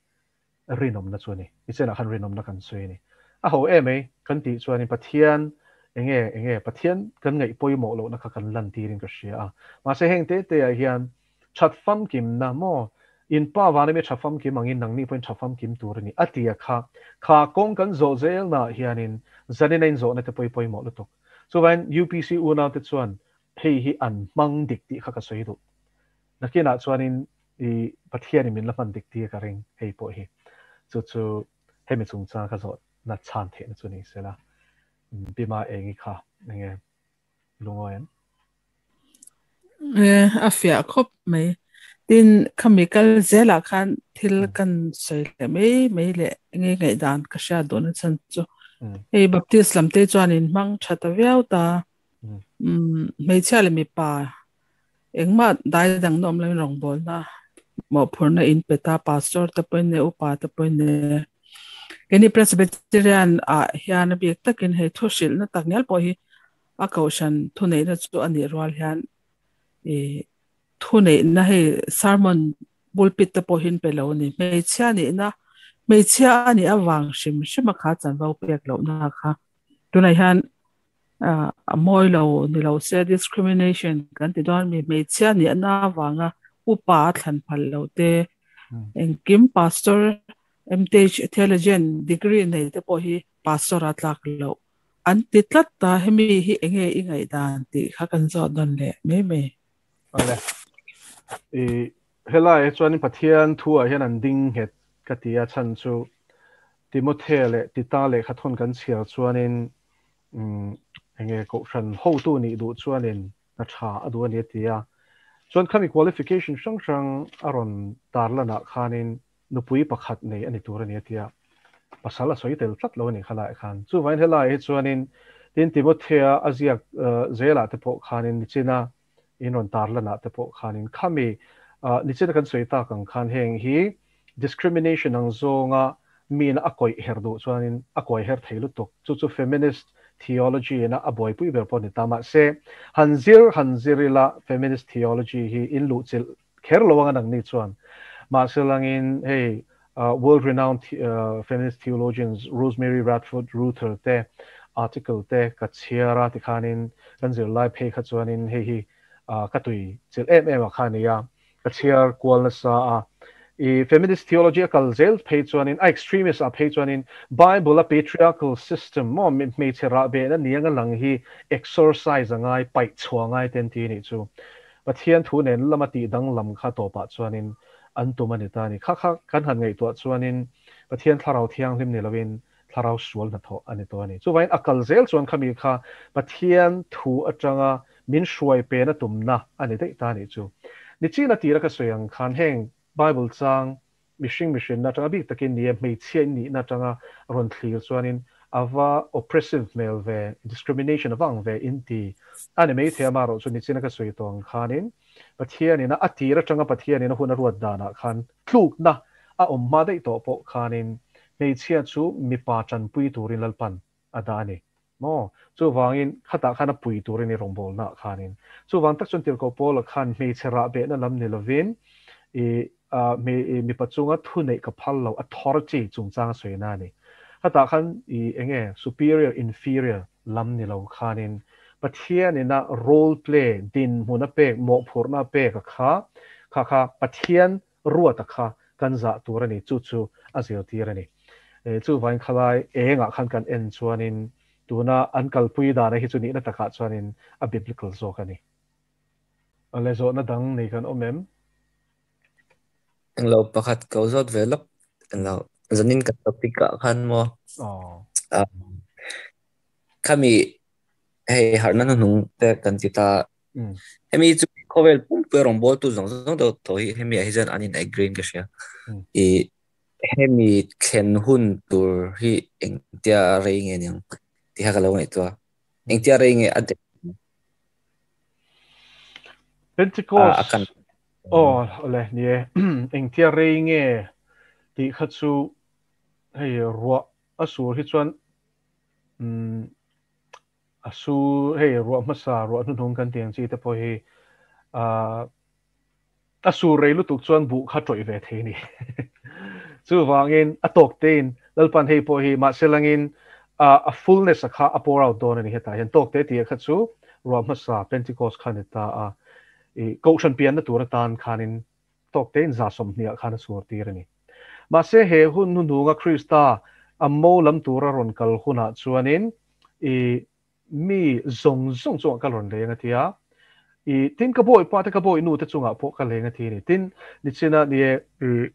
rinawmna chu a ni. I chenah khan rinawmna kan sawi a ni. A ho em ei kan tih chuanin Pathian enge enge Pathian kan ngaih pawimawh lohna kha kan lan tirin ka hria a. Mahse heng te te ah hian that famkimna maw in pa vana mi tha famkim angin nangni pawhin tha famkim tur a ni a tia kha kha kawng kan zawh zelnaah hianin zanin a inzawhna te pawh i pawimawh lutuk. Chuvangin UPC unaute chuan hei hi an hmang dik tih kha ka sawi duh. Nakinah chuanin I Pathianin min la hman dik tir ka ring hei pawh hi. Chu chu hemi chungchang ka zawhna chhan theihna chu ni sela. Bima Engi kha enge lungawi em? E, a fiah khawp mai. Tin, khami kal zelah khan thil kan sawi leh mai mai leh nge ngaihdan ka hriat duhna chhan chu. Hei Baptist lam te chuan in hmang tha ta viau ta. Hmeichhia leh mipa Engmah dai dang na awm loin rawngbawlna mawhphurhna in pe ta, pastor te pawhin ne, upa te pawhin ne. Keini Presbyterian ah hian a bik takin hei thu hrilhna tak ngial pawh hi a kohhran thuneihna chu a nih rual hian i thuneihna hei sermon pulpit te pawh hi an pe lo a ni. Hmeichhia nihna, hmeichhia a nih avang hrim hrim a kha chanvo pek lohna kha tunah hian a mawi lo ni lo se discrimination kan ti dawn mi hmeichhia nih na avanga upa a thlan phal lo te engkim pastor MTH theologian degree nei te pawh hi pastor a tlak lo an ti tlat ta hemi hi enge i ngaihdan tih kha kan zawt dawn leh mai mai. Ale. I helai chuan Pathian thu ah hian an ding nghet ka ti a chhan chu Timothea leh Tita lehkha thawn kan chhiar chuanin enge kohhran hotu nih duh chuanin hna tha a duh a ni a ti a. Chuan khami qualification hrang hrang a rawn tarlanah khanin nupui pakhat nei a ni tur a ni a ti a. Pasal a sawi tel tlat lo a ni kha laiah khan. Chuvangin helaiah hi chuanin tin Timothea a ziak zelah te pawh khanin nichina in rawn tarlanah te pawh khanin khami nichina kan sawi tak ang khan heng hi discrimination ang zawnga mina a kawih her duh chuanin a kawi her thei lutuk. Chu chu feminist theology ina a buaipui ber pawh a ni ta. Mahse, han zir han zir ila feminist theology hi in luhchilh kher lo anga nangni chuan. Mahse langin hei world renowned feminist theologians Rosemary Radford Ruether te article te ka chhiar a tikhanin kan zirlai phei kha chuanin hei hi ka tui chilh em em a kha a ni a. Ka chhiar kual nasa a, i feminist theology a kal zel phei chuanin, a extremist ah phei chuanin Bible a patriarchal system maw hmeichhe rah behna ni anga lang hi exorcise a ngai, paih chhuah ngai te an ti anih chu. Pathian thu nen lama tih danglam kha tawpah chuanin an tum a ni ta a ni. Kha kha kan han ngaihtuah chuanin Pathian thlarau thianghlim ni loin thlarau sual hnathawh a ni tawh a ni. Chuvangin a kal zel chuan khami kha Pathian thu atanga min hruai pen a tumna a ni daih ta a nih chu. Nichina tira ka sawi ang khan heng Bible chang mihring mihrinna atanga bik takin ni e hmeichhia in nihna atanga rawn thlir chuanin a va oppressive hmel ve, discrimination a va ang ve in ti a ni maithei amaherawh chu nichina ka sawi tawh ang khanin Pathianin a tir atanga Pathianin a hun a ruat danah khan tlukna a awm hma daih tawh pawh khanin hmeichhia chu mipa tanpui turin Lalpan a dah a ni maw? Chuvangin khatah khan a pui turin i rawngbawlnaah khanin. Chuvang tak chuan Tirhkoh Paula khan hmeichhe rah behna lam ni lovin i mipa chunga thuneih ka phal lo, authority, chungchang a sawi na a ni. Khatah khan i enge superior, inferior. lam ni lo khanin Pathian ina role play dinhmun a pek mawhphurhna a pek a kha kha kha Pathian ruat a kha kan zah tur a ni chu chu a zirtir a ni. Chuvangin khalai engah khan kan en chuanin tuna an kalpui dana hi chu nihna takah chuanin a biblical zawk a ni. Le zawhna dang nei kan awm em? Englo pakhat ko zawt ve lawk englo zanin kan topic ah khan maw khami hei harhna hnuhnung te kan ti ta hemi chu khawvel pumpui rawngbâwl tu zawng zawng deuh tawh hi hemi ah hi chuan an in agree in ka hria i hemi thlen hun tur hi engtia rei nge niang tih kha ka lo ngaihtuah engtia rei nge a Pentecost aw le ni e engtia rei nge tih kha chu hei ruah a sur hi chuan a su hei ruah hmasa ruah hnuhnung kan tih ang chi te pawh hi a sur rei lutuk chuan buh kha tawih ve thei ni. Chuvangin a tawk tein Lalpan hei pawh hi mahse langin a fullness a kha a pour out dawn a ni hetah hian tawk te tih kha chu ruah hmasa Pentecost kha ni ta a i kohhran pianna tur atan khanin tawk tein za sawmhnih ah khan a sur tir a ni. Mahse he hun hnuhnunga Krista a mo lam tura rawn kal hunah chuanin i mi zawng zawng chungah ka rawn leng a ti a, i tin ka bawi pa te ka bawi nu te chungah pawh ka leng a ti a ni. Tin nichina ni e i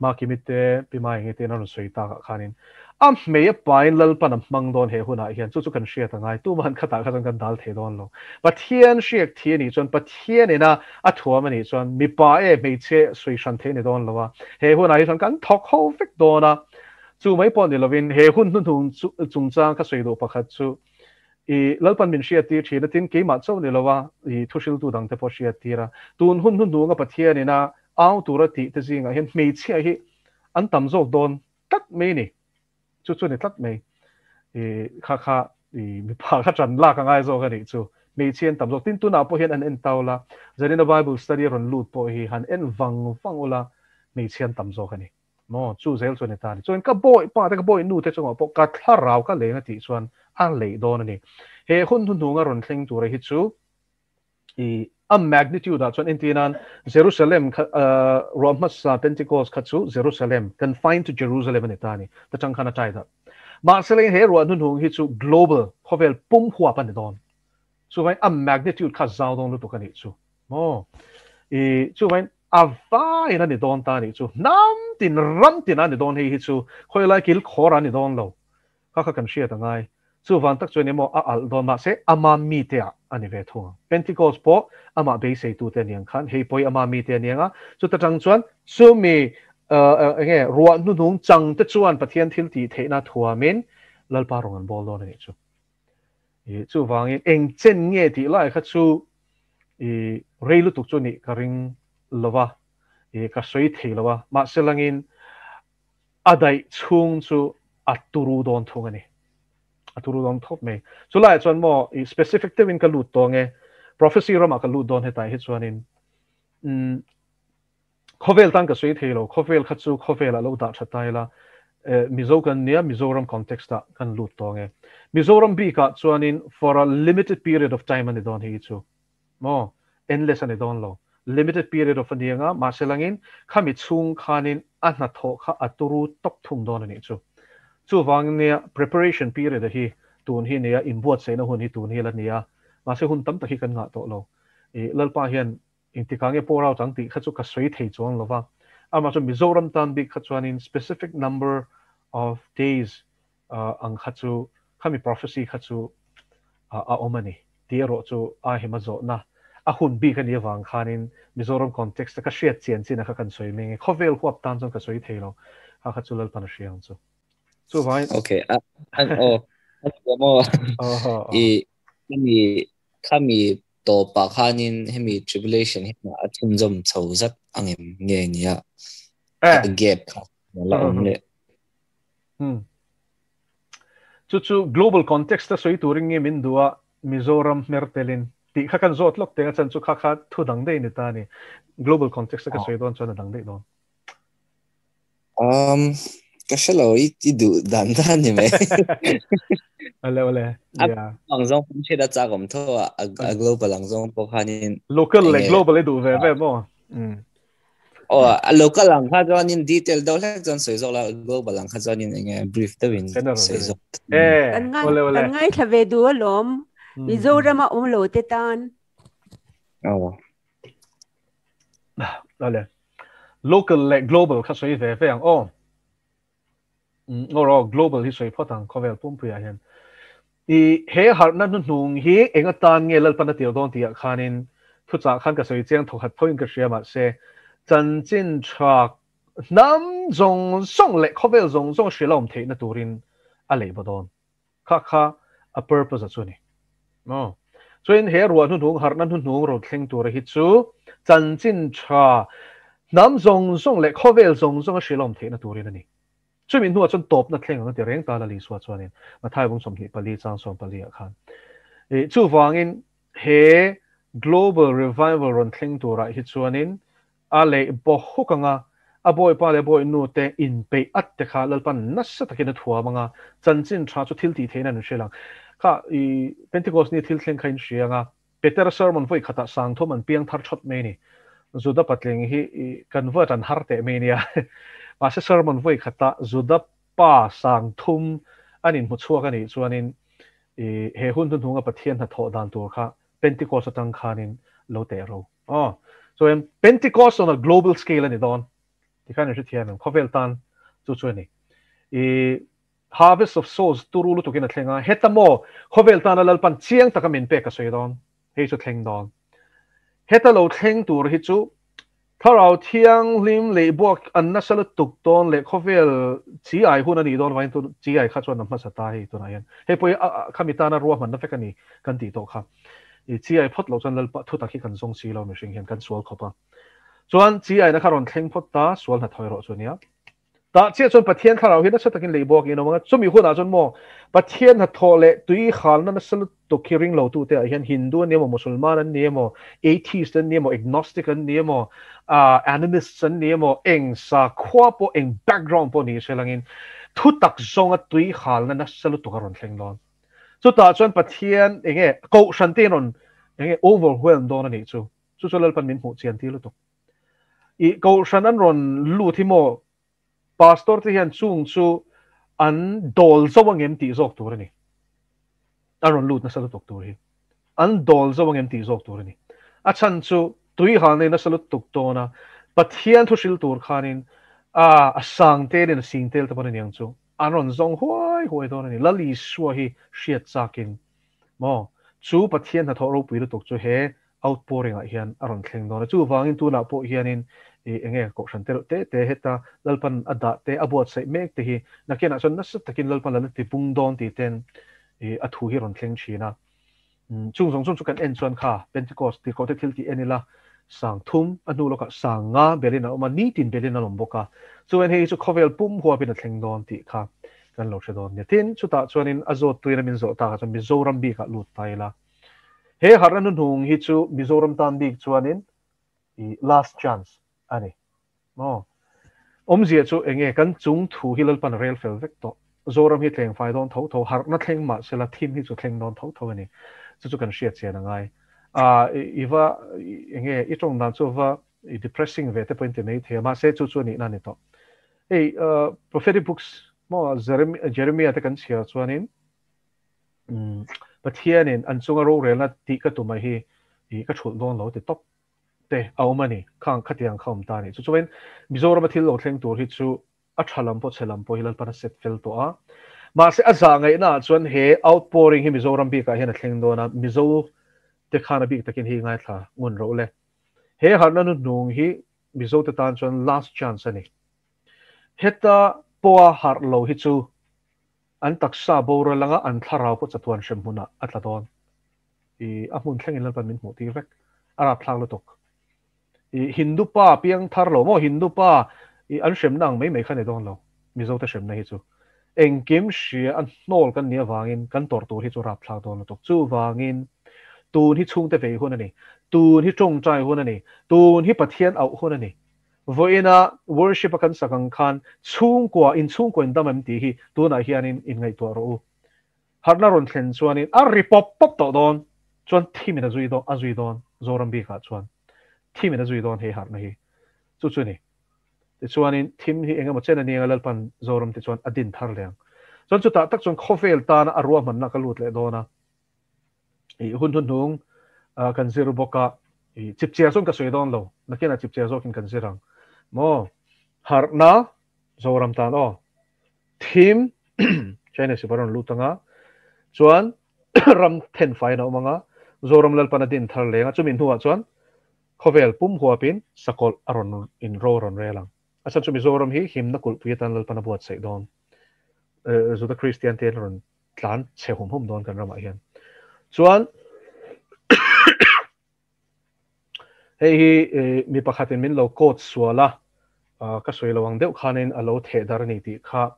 Makimi te Pi Maengi te in a rawn sawi takah khanin a hmei a pain Lalpan a hmang dawn he hunah hian chu chu kan hriat a ngai tumahan khatah kha chuan kan dal thei dawn lo. Pathian hriak thi a nih chuan Pathian ina a thuam a nih chuan mipa e hmeichhe sawi hran thei a ni dawn lo a, he hunah hi chuan kan thawk ho vek dawn a. Chu mai pawh ni lovin he hun hnuhnung chungchang ka sawi duh pakhat chu i Lalpan min hriattir thin a, tin keimah chauh ni lova i thuhriltu dangte pawh hriattir a. Tun hun hnuhnunga Pathian ina au tura tih te zingah hian hmeichhia hi an tam zawk dawn tlat mai a ni. Chu chu a ni tlat mai. I kha kha i mipa kha tan lak a ngai zawk a nih chu. Hmeichhia an tam zawk. Tin tunah pawh hian an en tau la, zanina Bible study a rawn lut pawh hi han en vang vang ula hmeichhia an tam zawk a ni. Maw, chu zel chu a ni ta a ni. Chuan ka bawi pa te, ka bawi nu te chungah pawh ka thlarau ka leng a tih chuan a leih dawn a ni. He hun hnuhnunga rawn thleng tura hi chu i a magnitude ah chuan entir nan Jerusalem kha ruah hmasa Pentecost kha chu Jerusalem, confined to Jerusalem a ni ta a ni. Ta tang khan a tai dah. Mahse leng he ruah hnuhnung hi chu global, khawvel pum huap a ni dawn. Chuvangin a magnitude kha zau dawn lutuk a nih chu. Maw? I chuvangin a vaiin a ni dawn ta a nih chu. Hnam tin, ram tin a ni dawn hei hi chu. Khawilai kil khawr a ni dawn lo. Kha kha kan hriat a ngai. Chuvan tak chuan emaw a alh dawn mahse ama mite ah a ni ve thung ang. Pentecost pawh amah beiseitute a ni ang khan hei pawh hi ama mite a ni ang a. Chuta tang chuan chumi enge ruah hnuhnung chang te chuan Pathian thil tih theihna thuamin Lalpa rawn an bawl dawn a nih chu. I chuvangin eng chen nge tih lai kha chu i rei lutuk chu nih ka ring lova i ka sawi thei lo a, mahse langin a daih chhung chu a turu dawn thung a ni. A turu dawn thawp mai. Chu laiah chuan maw i specific deuhin ka lut tawng e, prophecy ramah ka lut dawn hetah hi chuanin umm Khawvel tan ka sawi thei lo, khawvel kha chu khawvel ah lo dah tha ta ila, Mizo kan nia Mizoram context ah kan lut tawng e. Mizoram bik ah chuanin for a limited period of time a ni dawn hei hi chu maw, endless a ni dawn lo, limited period of a ni anga mahse langin khami chhung khanin a hnathawh kha a turu tawp thung dawn a nih chu. Chuvang nia preparation period a hi tun hi nia inbuatsaihna hun hi tun hi la nia, mahse hun tam tak hi kan ngah tawh lo. I Lalpa hian Engtikah nge pour out ang tih kha chu ka sawi thei chuang lo va, amah chu Mizoram tan bik kha chuanin specific number of days ang kha chu khami prophecy kha chu a awm a ni tih erawh chu a hema zawhna a hun bik a nih avang khanin Mizoram context a ka hriat chian chin a kha kan sawi mai nge khawvel huap tan chuan ka sawi thei lo kha kha chu Lalpan a hria ang chu. Chuvangin Okay, an aw an maw i khami khami tawpah khanin hemi tribulation hi a chhunzawm chho zat angem nge nia a gap kha la awm leh. Chu chu global context a sawi turin nge min duh a Mizoram hmer telin tih kha kan zawt lawk teng a chan chu kha kha thu dang daih ni ta ni. Global context a ka sawi dawn chuan a dang daih dawn. Um, Ka hrelo i i duh dan dan ni mai. Ale ale. A Yeah. ang zawng pawh hriat a chak awm tho a, a global ang zawng pawh khanin Local leh enge global i duh ve ve maw? Mm. aw a local ang kha chuanin detail deuh hlek chuan sawi zawk la, global ang kha chuanin enge brief deuhin General sawi deuhin. zawk. Eh, Kan ngai ole ole. kan ngaithla ve duh alawm. Mm. Mizorama awm lo te tan. Aw. Ale. Local leh global kha sawi ve ve ang aw. Aw global hi sawi phawt ang khawvel pumpuiah hian. I he harhna hnuhnung hi eng atan nge Lalpan a tir dawn tihah khanin thuchah khan ka sawi chiang thawkhat thoin ka hria mahse chanchin tha hnam zawng zawng leh khawvel zawng zawng hrilh a awm theihna turin a lei baw dawn. Kha kha a purpose a chu a ni. Maw? Chuan he ruah hnuhnung harhna hnuhnung ro thleng tura hi chu chanchin tha hnam zawng zawng leh khawvel zawng zawng a hrilh a awm theihna turin a ni. Chumi hnuah chuan tawpna thleng ang a ti reng ta Lal Isua chuanin Mathai bung 24 chang 14 ah khan. Chuvangin he Global Revival rawn thleng turah hi chuanin a leh baw huk anga a bawipa leh bawihnu te inpeih at te kha Lalpan nasa takin a thuam anga chanchin tha chu thil tih theihna an hria lang. Kha i Pentecost ni thil thleng kha in hria anga Petera sermon vawi khatah sangthum an piang thar thawt mai a ni. Juda patling hi i convert an har teh mai nia. Mahse sermon vawi khatah Juda pa sangthum an inhmu chhuak a nih chuanin i he hun hnuhnunga Pathian hnathawh dan tur kha Pentecost atang khanin lo teh ro. Aw. Chuan Pentecost on a global scale a ni dawn. Tikhan in hrethiam em? Khawvel tan chu chu a ni. I Harvest of Souls turu lutukin a thleng a, heta maw khawvel tana Lalpan chiang taka min pek a sawi dawn, hei chu thleng dawn. Heta lo thleng tur hi chu Thlarau Thianghlim leh buak an nasa lutuk dawn leh khawvel chi ai hun a nih dawn vangin tun chi ai kha chuan a hmasa ta hei tunah hian. Hei pawh hi khami tana ruahmanna vek a ni kan tih tawh kha. I chi ai phawt loh chuan Lalpa thutak hi kan zawng si lo mihring hian kan sual khawp a. Chuan chi aina kha rawn thleng phawt ta sual hnathawih rawh chu nia. Tah chiah chuan Pathian thlarau hi nasa takin lei bawk in awm ang a, chumi hunah chuan maw Pathian hnathawh leh tui halna nasa lutuk hi ring lotute ah hian Hindu an ni emaw, Musulman an ni emaw, Atheist an ni emaw, Agnostic an ni emaw, Animists an ni emaw, eng sakhua pawh, eng background pawh ni se langin thutak zawnga tui halna nasa lutuk a rawn thleng dawn. Chutah chuan Pathian enge kohhran te in rawn enge overwhelm dawn a nih chu. Chu chu Lalpan min hmuh chian tir lutuk. I kohhran an rawn lut hi maw pastor te hian chung chu an dawl zo angem tih zawk tur a ni. An rawn lut nasa lutuk tur hi. An dawl zo angem tih zawk tur a ni. A chhan chu tui hal nei nasa lutuk dawn a, Pathian thu hril tur khanin a a sang telin a sing tel te pawh a ni ang chu. An rawn zawng huai huai dawn a ni. Lal Isua hi hriat chakin maw chu Pathian hnathawh ropui lutuk chu he outpouring ah hian a rawn thleng dawn a, chuvangin tunah pawh hianin ih enge kohhran te reuh te te heta Lalpan a dah te a buatsaih mek te hi nakinah chuan nasa takin Lalpan la ti pung dawn tih ten ih a thu hi rawn thleng thin a. Chung zawng zawng chu kan en chuan kha Pentecost tirhkoh te thil tih en ila sang thum a hnu lawkah sang nga belin a awm a, nitin belin a lawm bawk a, chuan hei hi chu khawvel pum huapin a thleng dawn tih kha kan lo hre dawn nia. Tin, chutah chuanin a zawttuin a min zawh takah chuan Mizoram bikah lut ta ila. He harhna hnuhnung hi chu Mizoram tan bik chuanin i last chance a ni. Maw? Awmzia chu enge kan chung thu hi Lalpan rel fel vek tawh. Zoram hi tleng fai dawn tho tho, harhna thleng mah sela thim hi chu thleng dawn tho tho a ni. Chu chu kan hriat chian a ngai. A i va enge i tawng dan chu va i depressing ve te pawhin ti mai thei a, mahse chu chu a nihna a ni tawh. Hei prophetic books maw Jeremiah te kan chhiar chuanin Pathianin an chunga rorelna tih ka tum a hi i ka thulh dawn lo ti tawp te a awm a ni. Khang khatiang kha awm ta a ni. Chu chuan Mizorama thil lo thleng tur hi chu a tha lam pawh chhe lam pawh hi Lalpan a set fel tawh a. Mahse a zah ngaihna ah chuan he outpouring hi Mizoram bikah hian a thleng dawn a, Mizo te khan a bik takin hi ngaithla ngun roh le. He harhna hnuhnung hi Mizo te tan chuan last chance a ni. Heta pawha harh lo hi chu An taksa boral anga an thlarau pawh chatuan hrem hmunah a tla dawn. I a hmun thlengin Lalpan min hmuh tir vek. A rapthlak lutuk. I Hindu pa piang thar lo maw? Hindu pa i an hremna ang mai mai kha ni dawn lo. Mizo te hremna hi chu. Engkim hria a hnawl kan nih avangin kan tawrh tur hi chu rapthlak dawn lutuk. Chuvangin tun hi chhungte vei hun a ni. Tun hi tawngtai hun a ni. Tun hi Pathian auh hun a ni. Vawiina worship a kan sak ang khan chhungkua, in chhungkua in dam em tih hi tunah hianin in ngaihtuah rawh u. Harhna rawn thlen chuanin a ri pawp pawp tawh dawn chuan thimin a zui dawn, a zui dawn Zoram bikah chuan thimin a zui dawn hei harhna hi. Chu chu ni. Tichuanin thim hi engemaw chen a nia Lalpan Zoram te chuan a din thar leh ang. Chuan chutah tak chuan khawvel tana a ruahmanna ka lut leh dawn a. I hun hnuhnung kan zir bawk a, i chipchiar chuan ka sawi dawn lo, nakinah chipchiar zawkin kan zir ang. Maw? Harhna Zoram tan aw. Thim China sipai rawn lut anga, chuan ram thenfaiin a awm anga, Zoram Lalpan a din thar leng a, chumi hnuah chuan khawvel pum huapin sakawlh a rawn in ro a rawn rel ang. A chhan chu Mizoram hi himna kulhpui atan Lalpan a buatsaih dawn. Juda Kristian te an rawn tlan chhe hum hum dawn kan ramah hian. Chuan hei hi mi pakhatin min lo quote sual a, ka sawi lo ang deuh khanin a lo theh dar a ni tih kha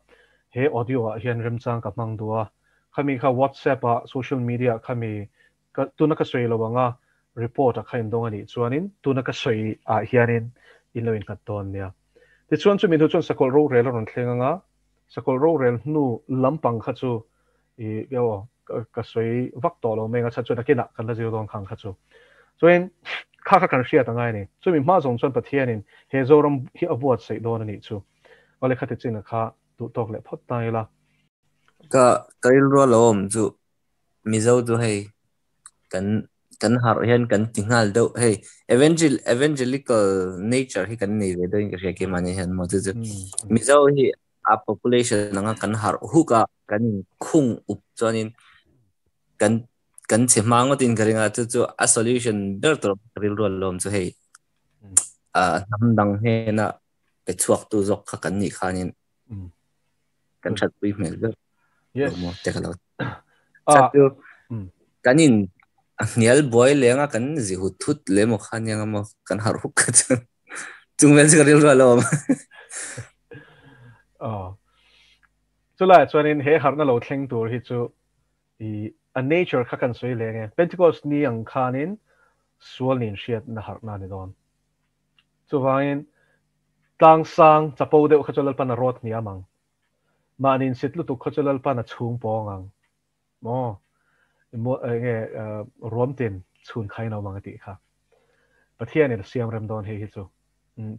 he audio ah hian remchang ka hmang duh a. Khami kha WhatsApp ah, social media ah khami ka tuna ka sawi lo anga report a kha indawng a nih chuanin tuna ka sawi ah hianin in lo innghat dawn nia. Tichuan chumi hnu chuan sakawlh rorel a rawn thleng anga, sakawlh rorel hnu lampang kha chu i aw ka sawi vak tawh lo mai anga chhan chu nakinah kan la zir dawn khang kha chu. Chuanin kha kha kan hriat angai a ni. Chumi hma zawng chuan Pathianin he Zoram hi a buatsaih dawn a nih chu. Awle khati chin kha duh tawk leh phawt ta ila. Ka ka rilru a lo awm chu Mizo chu hei kan kan harh hian kan ti nghal deuh hei evangel evangelical nature hi kan nei ve deuhin ka hria keimahni hian maw chu chu Mizo hi a population anga kan harh huk a kan inkhung up chuanin kan kan chhe hma ngawtin ka ring a chu chu a solution ber tur ka rilru a lawm chu hei a hnam dang hnena pe chhuak tu zawk kha kan nih khanin kan that pui hmel ber Yes. Mo te ka lo. Ah. Chu kan in a hnial buai leng a kan zi hut thut le mo khan yang mo kan har huk ka chu. Chung vel chu ka rilru a lo. Oh. Chu lai chuanin he harna lo thleng tur hi chu i a nature kha kan sawi leng e. Pentecost ni ang khanin sual nin hriat na harna ni dawn. Chuvangin tlang sang chapo deuh kha chu Lalpan a rawt hniam ang. Mahni insit lutuk kha chu Lalpan a chhung pawng ang. Maw? Enge ruamtin chhun khain a awm ang a tih kha. Pathianin a siam rem dawn hei hi chu.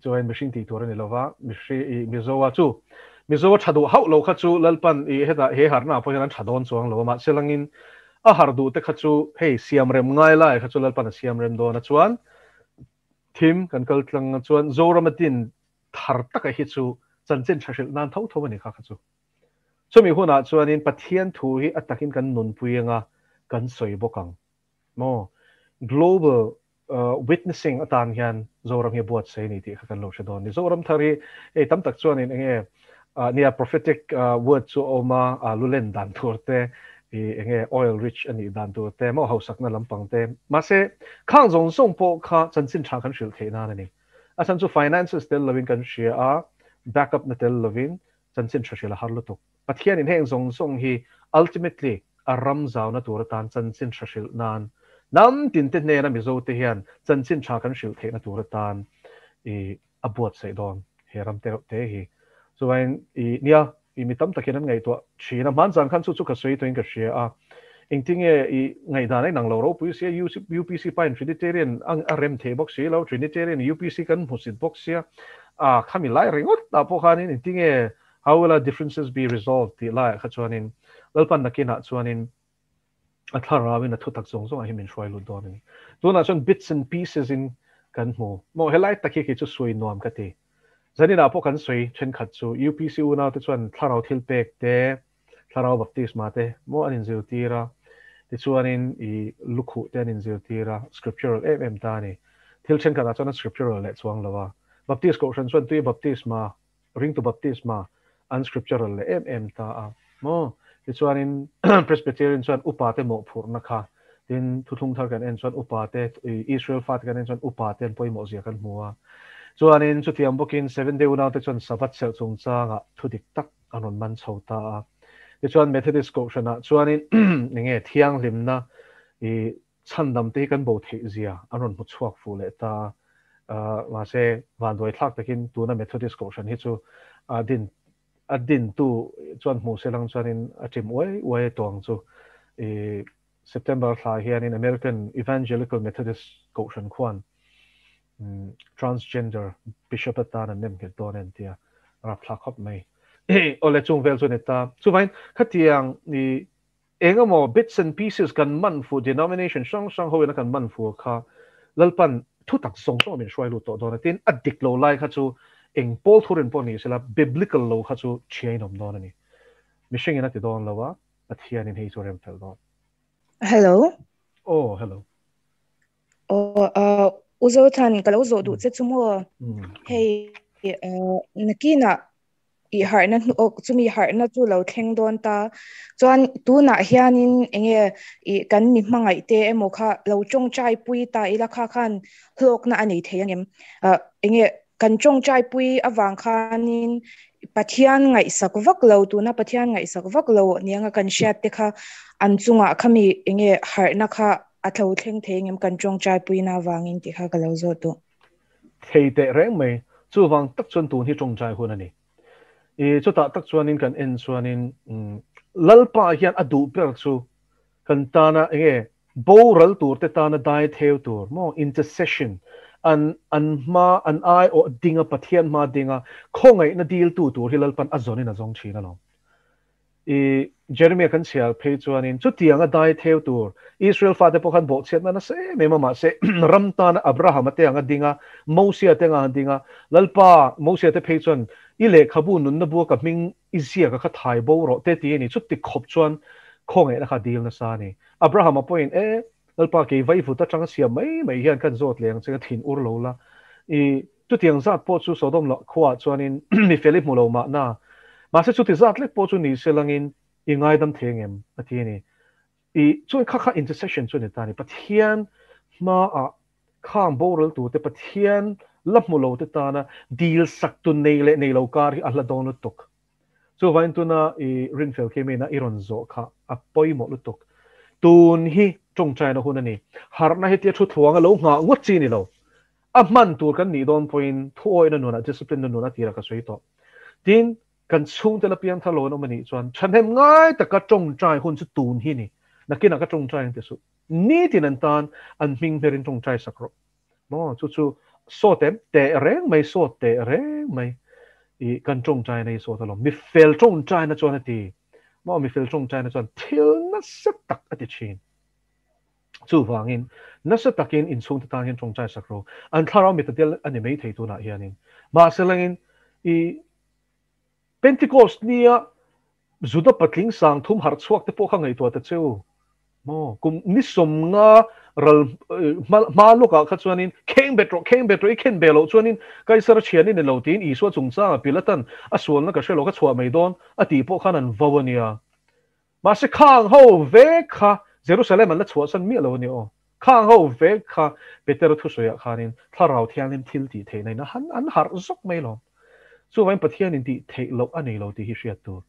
Chuan mihring tih tur a ni lova, mihri Mizoa chu Mizoa tha duh hauh lo kha chu Lalpan i hetah he harna ah pawh hian an tha dawn chuang lo a, mahse langin a har duh te kha chu hei siam rem ngai lai kha chu Lalpan a siam rem dawn a chuan Thim kan kal tlang a chuan Zorama din thar taka hi chu chanchin tha hrilh nan tho tho a ni kha kha chu. Chumi hunah chuanin Pathian thu hi a takin kan nunpui anga kan sawi bawk ang maw? Global witnessing atan hian Zoram hi a buatsaih a ni tih kha kan lo hre dawn a ni. Zoram thar hi hei tam tak chuanin enge Nia prophetic word chu a awm a, lulen dan tur te, i enge oil rich a nih dan tur te, maw hausakna lampang te. Mahse, khang zawng zawng pawh kha chanchin tha kan hrilh theih nan a ni. A chhan chu finances tel lovin kan hria a, back up na tel lovin chanchin tha hrilh a har lutuk. Pathianin heng zawng zawng hi ultimately a ram zauna tur atan chanchin tha hrilh nan, hnam tin te hnena Mizo te hian chanchin tha kan hrilh theihna tur atan i a buatsaih dawn he ram te reuh te hi. Chuvain i nia i mi tam takin an ngaihtuah thin a, hmanzan khan chu chu ka sawi tawhin ka hria a, engtinge i ngaihdan a inang lo ropui sia, UPC pain Trinitarian a rem thei bawk si lo, Trinitarian UPC kan hmusit bawk sia, a khami lai ringawt ah pawh khanin engtinge how will our differences be resolved tih laiah kha chuanin Lalpan nakinah chuanin a thlarauin a thutak zawng zawngah hi min hruai lut dawn a ni. Tunah chuan bits and pieces in kan hmu. Maw helai tak hi kei chu sawi nuam ka ti. Zaninah pawh kan sawi thenkhat chu UPC unaute chuan thlarau thil pek te, thlarau baptisma te maw an inzirtir a, tichuanin i lukhuh te an inzirtir a, scriptural em em ta a ni. Thil thenkhatah chuan an scriptural leh chuang lo a. Baptist kohhran chuan tui baptisma ringtu baptisma an scriptural leh em em ta a maw? Tichuanin Presbyterian chuan upa te mawhphurhna kha tin thuthlung thar kan en chuan upa te Israel fate kan en chuan upa te an pawimawh zia kan hmu a. Chuanin chutiang bawkin Seventh Day unaute chuan Sabbath serh chungchangah thu dik tak an rawn man chho ta a. Tichuan Methodist kohhranah chuanin enge thianghlimna i chhandam te hi kan bo theih zia an rawn hmu chhuak fuh leh ta a. Mahse vanduai thlak takin tuna Methodist Kohhran hi chu a din a dintu chuan hmuh se lang chuanin a ṭim uai uai tawh ang chu. I September thla hianin American Evangelical Methodist Kohhran khuan transgender bishop atan an nem nghet dawn a intia rapthlak khawp mai. Awle chung vel chu a ni ta. Chuvangin khatiang i Engemaw bits and pieces kan man fuh denomination hrang hrang ho ina kan man fuh kha Lalpan thu tak zawng zawng a min hruai lut tawh dawn a tin a dik lo lai kha chu eng pawl thurin pawh ni sela biblical lo kha chu thiain awm dawn a ni. Mihring in a ti dawn lo a Pathian in hei chu a rem fel dawn. Hello. Aw hello. Aw uh, U Zothan ka lo zawh duh che chu maw? Hei uh, nakinah i harhna hnu awk chumi harhna chu lo thleng dawn ta chuan tunah hianin enge i kan mi hmangaih te emaw kha lo tawngtai pui ta ila kha khan hlawkna a nei thei angem enge kan tawngtai pui avang khanin Pathian ngaihsak vak lo tuna Pathian ngaihsak vak lo nianga kan hriat te kha an chungah khami enge harhna kha a tlo thleng thei angem kan tawngtai puina avangin tih kha ka lo zawt duh. Thei teh reng mai, chuvang tak chuan tun hi tawngtai hun a ni. I chutah tak chuanin kan en chuanin Lalpa hian a duh ber chu kan tana enge boral tur te tana dai theu tur maw intercession an an hma an ai awh dinga Pathian hma dinga khawngaihna diltu tur hi Lalpan a zawnin a zawng thin alawm. I Jeremia kan chhiar phei chuanin chutianga dai theu tur Israel fate pawh khan bawhchhiatna nasa em em a, mahse ram tana Abrahama te anga ding a, Mosia te anga ding a, Lalpa Mosia te phei chuan i lehkhabu nunna bua ka hming i ziak a kha thai bo rawh te ti a ni, chuti khawp chuan khawngaihna kha dil nasa a ni. Abrahama pawhin e Lalpa kei vaivut atanga siam mai mai hian kan zawt leh ang che ka thin ur lo la, i Chutiang zat pawh chu Sodom lah khuaah chuanin mi fel i hmu lo mahna, mahse chuti zat lek pawh chu ni se langin i ngaidam thei angem? a ti a ni. I chuan kha kha intercession chu a ni ta a ni. Pathian hmaah khang boral turte, Pathian la hmu lo te tana dil sak tu nei leh nei lo kar hi a hla dawn lutuk. Chuvangin tuna i rinfel khi mina i rawn zawh kha a pawimawh lutuk. Tun hi tawngtaina hun a ni. Harhna hetia thu thluanga lo nghah ngawt chi ni lo. A hman tur kan nih dawn pawhin thuawihna nunah, discipline na nunah tirah ka sawi tawh. Tin, kan chhungte la piang thar lo an awm a nih chuan thahnem ngai taka tawngtai hun chu tun hi ni. Nakinah ka tawngtai ang ti suh. Nitin an tan an hming hmerin tawngtai sak rawh. Maw, chu chu sawt em? Teh reng mai, sawt teh reng mai. I kan tawngtaina hi sawt alawm. Mi fel tawngtaina chuan a ti. Maw, mi fel tawngtaina chuan thil nasa tak a ti thin. Chuvangin, nasa takin inchhungte tan hian tawngtai sak rawh. An thlarau mit a tel a ni mai thei tunah hianin. Mahse langin, i Pentecost nia Juda patling sang thum harh chhuak te pawh kha ngaihtuah ta che u. Maw, kum ni sawmnga ral hma hma lawkah kha chuanin kheng bet rawh, kheng bet rawh, i khen ve loh chuanin Kaisara thian i ni lo tiin Isua chungchangah Pilatan a sualna ka hre lo ka chhuah mai dawn a tih pawh khan an vo a nia. Mahse khang ho vek kha Jerusalem an la chhuahsan miah lo a ni aw. Khang ho vek kha Petera thusawiah khanin Thlarau Thianghlim thil tih theihna in a han an harh zawk mai lo. Chuvangin Pathian in tih theih loh a nei lo tih hi hriat tur.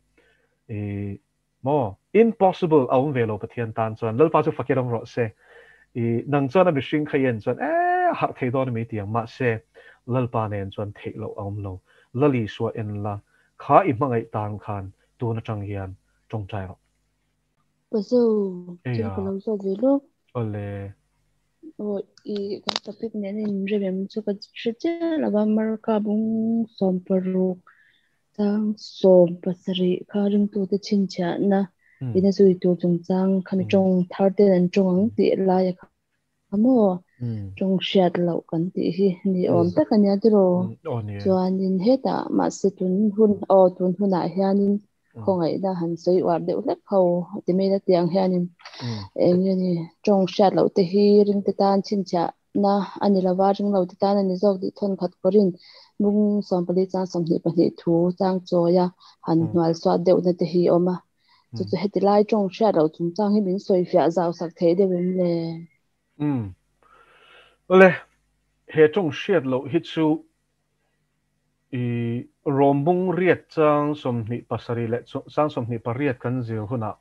I maw? Impossible a awm ve lo Pathian tan chuan. Lalpa chu fakir awm rawh se. I nang chuan a mihring kha i en chuan e a harh thei dawn a mi ti ang. Mahse Lalpa nen chuan theih loh a awm lo. Lal Isua en la kha i hmangaih tan khan tun atang hian tawngtai rawh. Pazo, thil ka lo zawt ve lawk. Awle. Aw, i kan topic nen in rem em chu ka hre chiah lo va, Marka bung 16 chang 17 kha ringtute chhinchhiahna ina zui tur chungchang khami tawng thar ten an tawng ang tih laia kha maw tawng hriat loh kan tih hi ni awm tak a nia tiraw chuanin hetah mahse tun hun aw tun hunah hianin khawngaihna han sawi uar deuh hlek ho ti mai la tiang hianin eng nge ni tawng hriat loh te hi ringte tan chhinchhiah na a ni lova ring lo te tan a ni zawk tih thawn khat kawrin bung 14 chang 22 thu chang chawia han hnual suat deuhna te hi awm a chu chu heti lai tawng hriat loh chungchang hi min sawi fiah zau sak thei deuh em le? Umm. Awle, he tawng hriat loh hi chu i Rawmbung riat chang 27 leh chang 28 kan zir hunah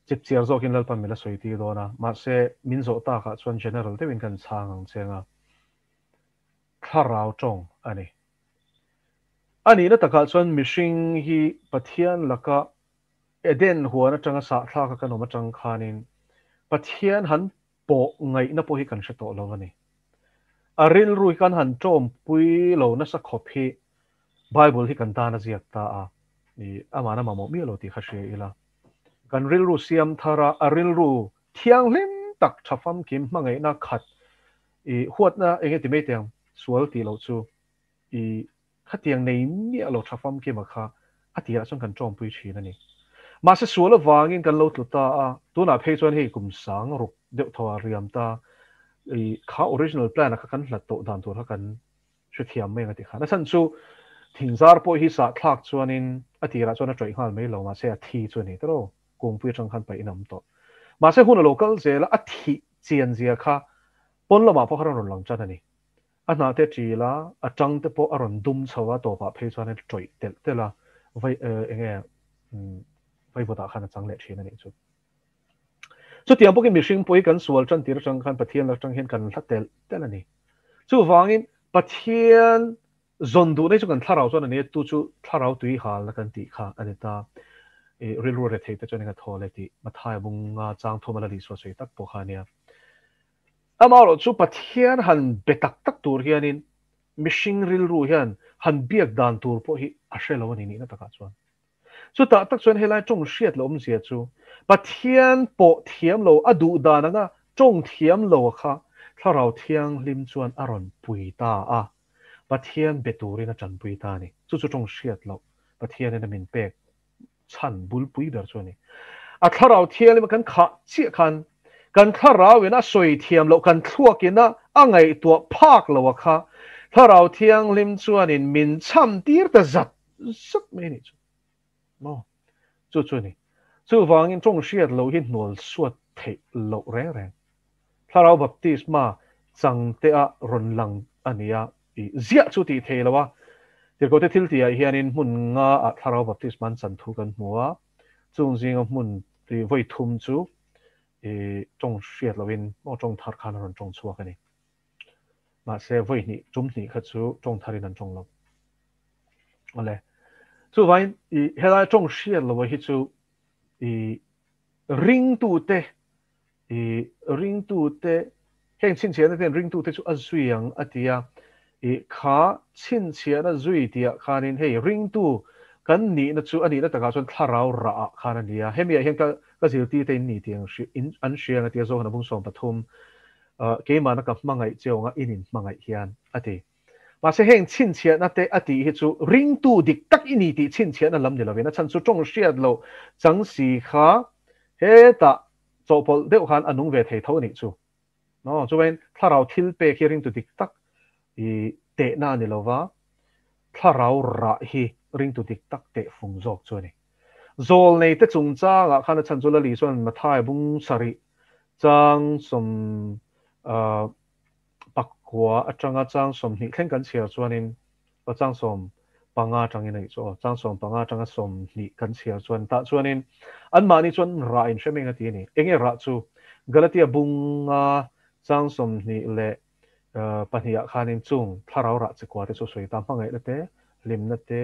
chipchiar zawkin Lalpan min la sawi tir dawn a, mahse min zawh takah chuan general deuhin kan chhang ang cheng a. thlarau tawng a ni. A nihna takah chuan mihring hi Pathian laka Eden huan atanga sahthlaka kan awm atang khanin Pathian han pawh ngaihna pawh hi kan hre tawh lo a ni. A rilru hi kan han tawmpui lo nasa khawp hi Bible hi kan tan a ziak ta a, i amah na mamawh miah lo tih kha hria ila. Kan rilru siam thar a, a rilru thianghlim tak tha famkim hmangaihna khat i huatna eng nge ti mai teh ang sual tih loh chu i Khatiang nei miah lo tha famkima kha a tirah chuan kan tawmpui thin a ni. Mahse sual avangin kan lo tlu ta a, tunah phei chuan hei kum sang ruk deuh thaw a riam ta, i kha original plan a kha kan hlat tawh dan tur kha kan hrethiam mai ang a ti khan. A chhan chu thingzar pawh hi sahthlak chuanin a tirah chuan a tawih nghal mai lo, mahse a thi chu a ni tawh lo, kungpui atang khan paih in a awm tawh. Mahse hun a lo kal zel a, a thih chian zia kha pawn lamah pawh kha rawn lang tan a ni. A hnah te ṭil a, a ṭang te pawh a rawn dum chho a, tawpah phei chuan a ṭawih telh telh a, vai eng nge vaivutah khan a chang leh ṭhin a nih chu. Chutiang bawkin mihring pawh hi kan sual ṭan tir aṭang khan Pathian lak aṭang hian kan hla telh telh a ni. Chuvangin Pathian zawn duhna hi chu kan thlarau chuan a ni a, tu chu thlarau tui halna kan tih kha a ni ta. I rilru rethei te chuan eng a thaw le tih Mathaia bunga chang thum a la lih sual sawi tak pawh kha a nia. Amaherawh chu Pathian han be tak tak tur hianin mihring rilru hian han biak dan tur pawh hi a hre lo a ni nihna takah chuan. Chutah tak chuan helai tawng hriat lo awmzia chu Pathian pawh thiam lo a duh dan anga tawng thiam lo a kha Thlarau Thianghlim chuan a rawn pui ta a, Pathian be turin a tanpui ta a ni. Chu chu tawng hriat loh Pathianin a min pek chhan bulpui ber chu a ni. A Thlarau Thianghlim a kan khah chiah khan kan Thlarau in a sawi thiam loh, kan thluak in a a ngaihtuah phak lo a kha Thlarau Thianghlim chuanin min chham tir ta zat zat mai a nih chu. Maw? Chu chu a ni. Chuvangin tawng hriat loh hi hnual suat theih loh reng reng. Thlarau baptisma chang te a rawn lang a ni a, i ziah chu tih thei lo a. Tirhkohte thil tihah hianin hmun nga ah Thlarau baptisma an chan thu kan hmu a, chung zinga hmun i vawi thum chu i tawng hriat lohin maw tawng thar khan a rawn tawng chhuak a ni. Mahse vawi hnih tum hnih kha chu tawng tharin an tawng lo. Awle. Chuvangin i helai tawng hriat loh hi chu i ringtute I ringtute, heng chhinchhiahna ten ringtute chu a zui ang a ti a, i kha chhinchhiahna zui tihah khanin hei ringtu kan nihna chu a nihna takah chuan thlarau rah ah khan a ni a, hemi ah hian ka ka zirtirte in ni tih ang in an hria ang a ti a, Zohana bung 13 keimahna ka hmangaih che awnga in in hmangaih hian a ti. Mahse heng chhinchhiahna te a tih hi chu ringtu dik tak i ni tih chhinchhiahna lam ni lovin a chhan chu tawng hriat loh chang si kha hetah chawhpawlh deuh khan a nung ve thei tho a nih chu. Aw, chuvain thlarau thil pek hi ringtu dik tak i tehna a ni lo va, thlarau rah hi ringtu dik tak teh fung zawk chu a ni. Zawlnei te chungchangah khan a chhan chu Lali chuan Mathai bung sarih chang sawm pakua atanga chang 20 thleng kan chhiar chuanin aw chang 15 atangin a nih chu aw, chang 15 atanga 20 kan chhiar chuan tah chuanin anmahni chuan rah in hre meng a ti a ni. Enge rah chu? Galatia bunga chang 22 ah khanin chung thlarau rah chikua te chu sawi ta, hmangaihna te, hlimna te,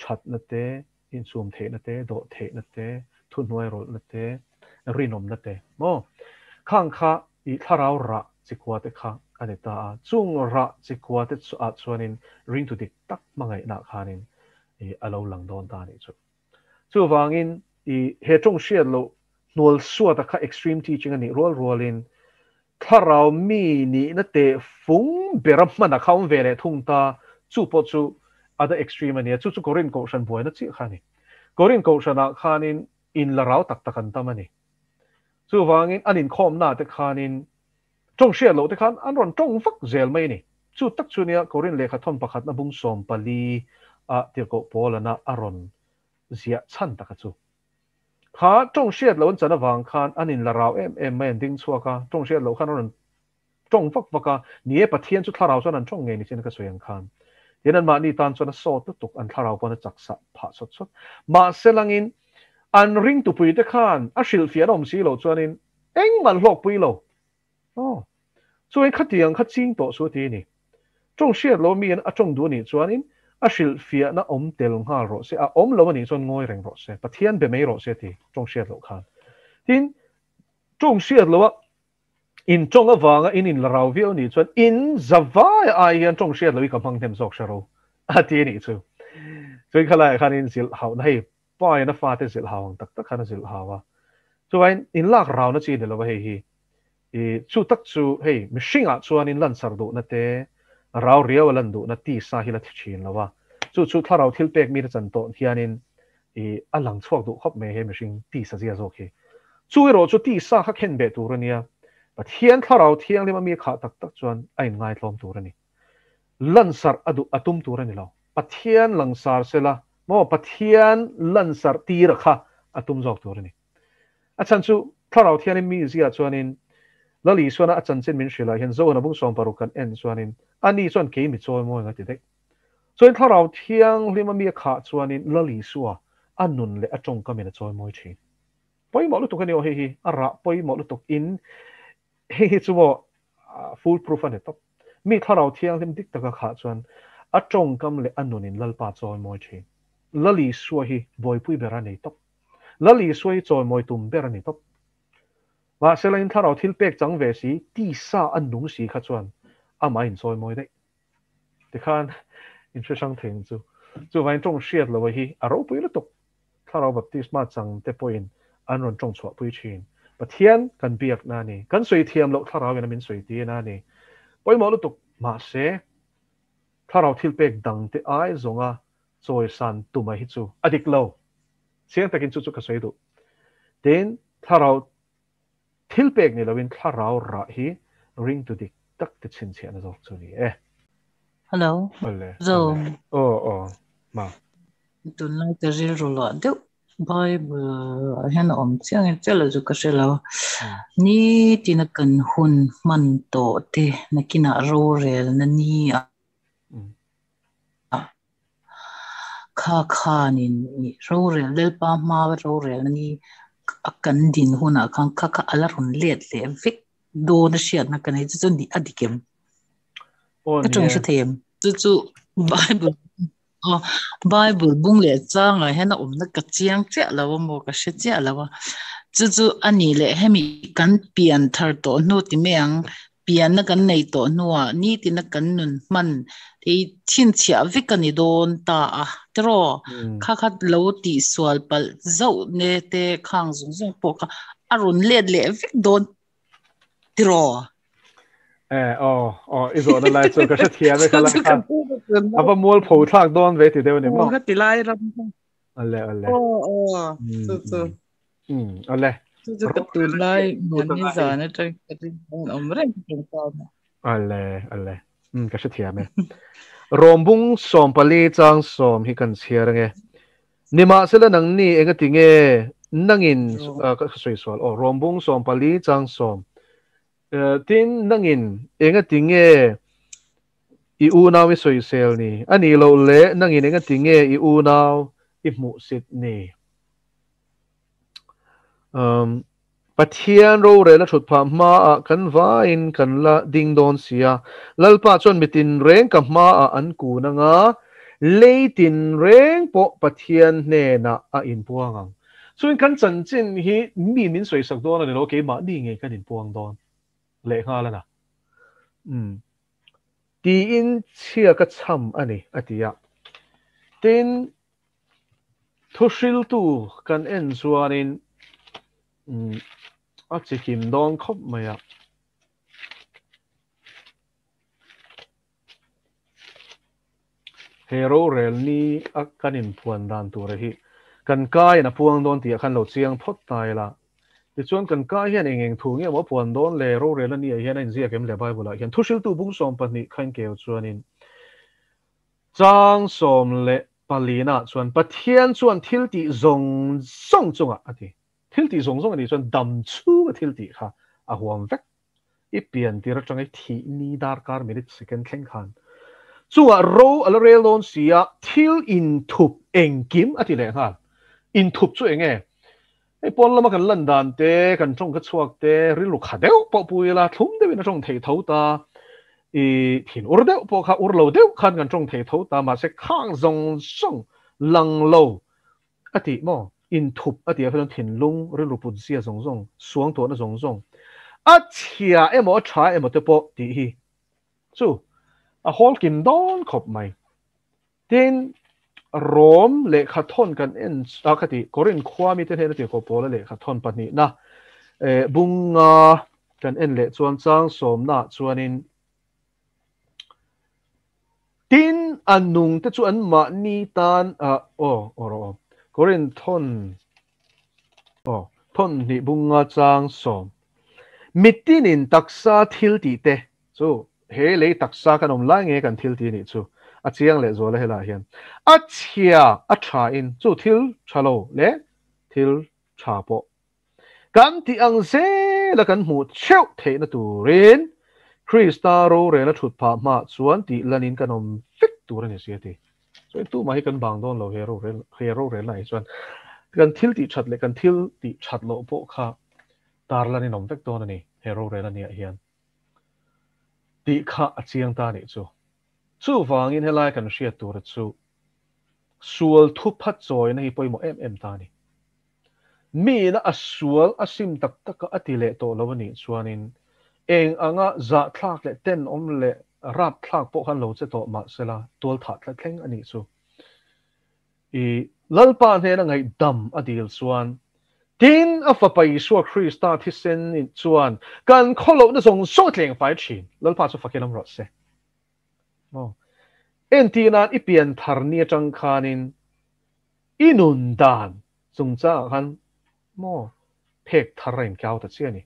thatna te, insum theihna te, dawh theihna te, thuhnuai rawlhna te, rinawmna te maw? Khang kha i thlarau rah chikua te kha a ni ta a, chung rah chikua te ah chuanin ringtu dik tak hmangaihna khanin i a lo lang dawn ta a nih chu. Chuvangin i he tawng hriat loh hnual suata kha extreme teaching a nih rual rualin thlarau mi nihna teh fung bera hman a kha awm ve leh thung ta, chu pawh chu other extreme a ni a, chu chu Korin kohhran buaina chiah kha a ni. Korin kohhranah khanin in la rau tak tak an tam a ni. Chuvangin an inkhawmna te khanin tawng hriat loh te khan an rawn tawng vak zel mai a ni. Chu tak chu nia Korin lehkha thawn pakhatna bung 14 ah tirhkoh Paulana a rawn ziah chhan taka chu. Kha tawng hriat loh an chan avang khan an in la rau em em mai an ding chhuak a, tawng hriat loh khan an rawn tawng vak vak a, ni e Pathian chu thlarau chuan an tawng ngei ni chin ka sawi ang khan. Tin anmahni tan chuan a sawt lutuk an thlarau pawn a chak sah phah sawt sawt. Mahse langin an ring tupui te khan a hrilhfiah an awm si loh chuanin engmah an hlawkpui lo. Aw. Chuan khatiang kha ching tawh su a ti a ni. Tawng hriat lo miin a tawng duh anih chuanin a hrilhfiahna awm tel nghal rawh se, a awm lo anih chuan ngawi reng rawh se, Pathian be mai rawh se ti tawng hriat loh khan. Tin, tawng hriat loa in tawng avanga in inla rau viau anih chuan in zavai ai hian tawng hriat loh hi ka hmang hnem zawk hre ro a ti anih chu. Chuan khalaiah khan in zilh hauhna hei pa in a fate zilh hau ang tak tak khan a zilh hau a. Chuvangin inlak rauna chi ni lo a hei hi. I chu tak chu hei mihringah chuanin lansar duhna te, rau riau a lan duhna tisa hi la thi thin lo a. Chu chu thlarau thil pek mite chan tawh hianin i a lang chhuak duh khawp mai he mihring tisa zia zawk hi. Chu erawh chu tisa kha khen beh tur a nia. Pathian thlarau thianghlim a mi khah tak tak chuan a inngaitlawm tur a ni. Lansarh a duh a tum tur a ni lo. Pathian langsar sela maw Pathian lansarh tira kha a tum zawk tur a ni. A chhan chu Thlarau Thianghlim mi ziah chuanin Lal Isuana a chanchin min hrilh ah hian Zohana bung 60 kan en chuanin ani chuan kei mi chawi mawi ang a ti daih. Chuan Thlarau Thianghlim a mi a khah chuanin Lal Isua a nun leh a tawngkamin a chawi mawi thin. Pawimawh lutuk a ni aw hei hi, a rah pawimawh lutuk in hei hi chu maw full proof a ni tawp. Mi Thlarau Thianghlim dik taka khah chuan a tawngkam leh a nunin Lalpa chawi mawi thin. Lal Isua hi buaipui ber a nei tawp. Lal Isua hi chawimawi tum ber a ni tawp. Mahse la in thlarau thil pek chang ve si, tisa a nung si kha chuan amah in chawimawi daih. Tikhan in hre hrang thei ang chu. Chuvangin tawng hriat lo a hi a ropui lutuk. Thlarau baptisma chang te pawhin an rawn tawng chhuah pui thin. Pathian kan biakna a ni. Kan sawi thiam loh thlarau in a min sawi tiin a ni. Pawimawh lutuk. Mahse thlarau thil pek dang te ai zawnga chawisan tuma hi chu a dik lo. Chiang takin chu chu ka sawi duh. Tin, thlarau thil pek ni loin thlarau rah hi ringtu dik tak te chhinchhiahna zawk chu ni e. Hello. Awle, Zo. awle. Aw, aw. Ma. Tunlai ka rilru luah deuh Bible ah hian a awm chiang e chiah lo chu ka hre lo. Ni tina kan hun hman tawh te nakinah rorelna ni a. Kha khanin i rorel Lalpa hma rorelna ni a kan din hunah khan kha kha a la rawn let leh vek dawn a hriatna ka nei chu chu a dik em? Ka tawng hre thei em? Chu chu Bible aw Bible bung leh changah hian a awmna ka chiang chiah lo a maw ka hre chiah lo a. Chu chu a nih leh hemi kan pian thar tawh hnu ti mai ang Pianna kan nei tawh hnuah nitina kan nun hman ei chhinchhiah vek a ni dawn ta a, tiraw? Kha kha lo tihsual palh zauh ne te khang zawng zawng pawh kha a rawn let leh vek dawn tiraw? Eh, aw, aw, i zawhna lai chu ka hrethiam e kha lai kha. A va mual pho thlak dawn ve ti deuh ni maw? Aw, ka ti lai ram kha. Ale, ale. Aw, aw, chu chu. Ale. Chu chu ka tun lai mian ni zan atang ka rin an awm reng tun ta na. Ale, ale. Ka hrethiam e. Rawmbung 14 chang 10 hi kan chhiar ange. Nimahsela nang ni enga ti nge nangin ka sawi sual. Aw, Rawmbung 14 chang 10. Tin, nangin enga ti nge i unau i sawisel ni? A nih loh le nangin enga ti nge i unau i hmuhsit ni? Um, Pathian rorel a thut phah hmaah kan vaiin kan la ding dawn si a. Lalpa chuan mi tinreng ka hmaah an kun anga, lei tinreng pawh Pathian hnenah a inpuang ang. Chuan kan chanchin hi mi min sawisak dawn a ni lo, keimahni ngei kan inpuang dawn lehnghal a na. Um. Tiin chhia ka chham a ni, a ti a. Tin, Thuhriltu kan en chuanin a chikim dawn khawp mai a. He rorel ni a kan inpuan dan tura hi kan kaiin a puang dawn tih ah khan lo chiang phawt ta ila. Tichuan kan kai hian eng eng thu nge maw a puan dawn le rorel a ni ah hian a inziak em le Bible ah hian thuhriltu bung 12 kha inkeu chuanin Chang 14 ah chuan Pathian chuan thil tih zawng zawng chungah a ti. Thil tih zawng zawng a nih chuan dam chhunga thil tih kha a huam vek. I pian tir atanga i thih ni darkar minute second thleng khan chungah ro a la rel dawn si a, thil inthup engkim a ti leh nghal. Inthup chu eng nge? Hei pawn lama kan lan dan te, kan tawng ka chhuak te, rilru kha deuh pawh pui ila, thlum deuhin a tawng thei tho ta. I thin ur deuh pawh kha ur lo deuh khan kan tawng thei tho ta, mahse khang zawng zawng lang lo a tih maw? Inthup a tih ah kha chuan thinlung rilru put zia zawng zawng, suang tuahna zawng zawng a chhia emaw a tha emaw te pawh tih hi chu a hawl kim dawn khawp mai. Tin, Rom lehkha thawn kan en a kha tih Korinth khua mite hnena tirhkoh Paula lehkha thawn pahnihna bunga kan en leh chuan chang sawmnaah chuanin Tin, a nung te chu an mahni tan a aw aw rawh aw Korinth thawn aw thawn hnih bunga chang sawm mitinin taksa thil tih te chu he lei taksa kan awm lai nge kan thil tih nih chu a chiang leh zual a helaiah hian a chhia a tha in chu thil tha lo leh thil tha pawh kan tih ang zela kan hmuh theuh theihna turin Krista rorelna thut phah hmaah chuan tih lanin kan awm vek tur a ni si a ti. Chuan tumah hi kan bang dawn lo he rorel he rorelna ah hi chuan kan thil tih that leh kan thil tih that loh pawh kha tar lanin awm vek dawn a ni he rorel a niah hian. Tih kha a chiang ta nih chu. Chuvangin helai kan hriat tura chu sual thupha chawina hi pawimawh em em ta a ni. Miina a sual a sim tak taka a ti leh tawh lo a nih chuanin eng anga zahthlak leh tenawm leh rapthlak pawh khan lo che tawh mah sela tualthah tla thleng a nih chu. I Lalpa hnena ngaihdam a dil chuan, tin a Fapa Isua Krista thisen chuan kan khawlohna zawng zawng a tleng fai thin. Lalpa chu fakin awm rawh se. Maw? Entir nan i pian thar ni atang khanin i nun dan chungchangah khan maw phek thar a inkau ta chiah a ni.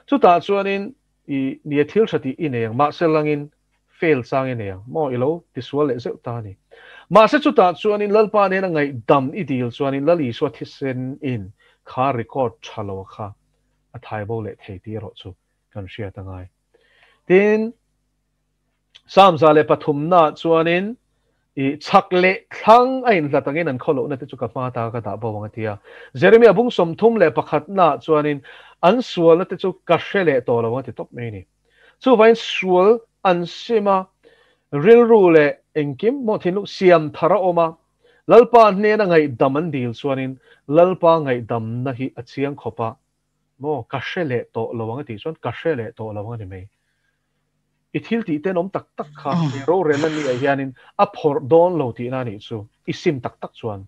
Chutah chuanin i nia thil tha tih i nei ang, mahse langin fail chang i nei ang, maw i lo tisual leh zeuh ta a ni. Mahse chutah chuanin Lalpa nena ngaihdam i dil chuanin Lal Isua thisen in kha record tha lo kha a thai bo leh thei tih erawh chu kan hriat a ngai. Tin, Psalm 103 naah chuanin I chhak leh thlang a inhlat angin an khawlohna te chu ka hma ta ka dah bo ang a ti a. Jeremia bung 31 naah chuanin an sualna te chu ka hre leh tawh lo ang a ti tawp mai a ni. Chuvangin sual an sim a, rilru leh engkim maw thinlung siam thar a awm a, Lalpa hnena ngaihdam an dil chuanin Lalpa ngaihdamna hi a chiang khawp a, maw ka hre leh tawh lo ang a tih chuan ka hre leh tawh lo ang a ni mai. I thil tih tenawm tak tak kha he rorelna ni ah hianin a phawrh dawn lo tihna a nih chu i sim tak tak chuan.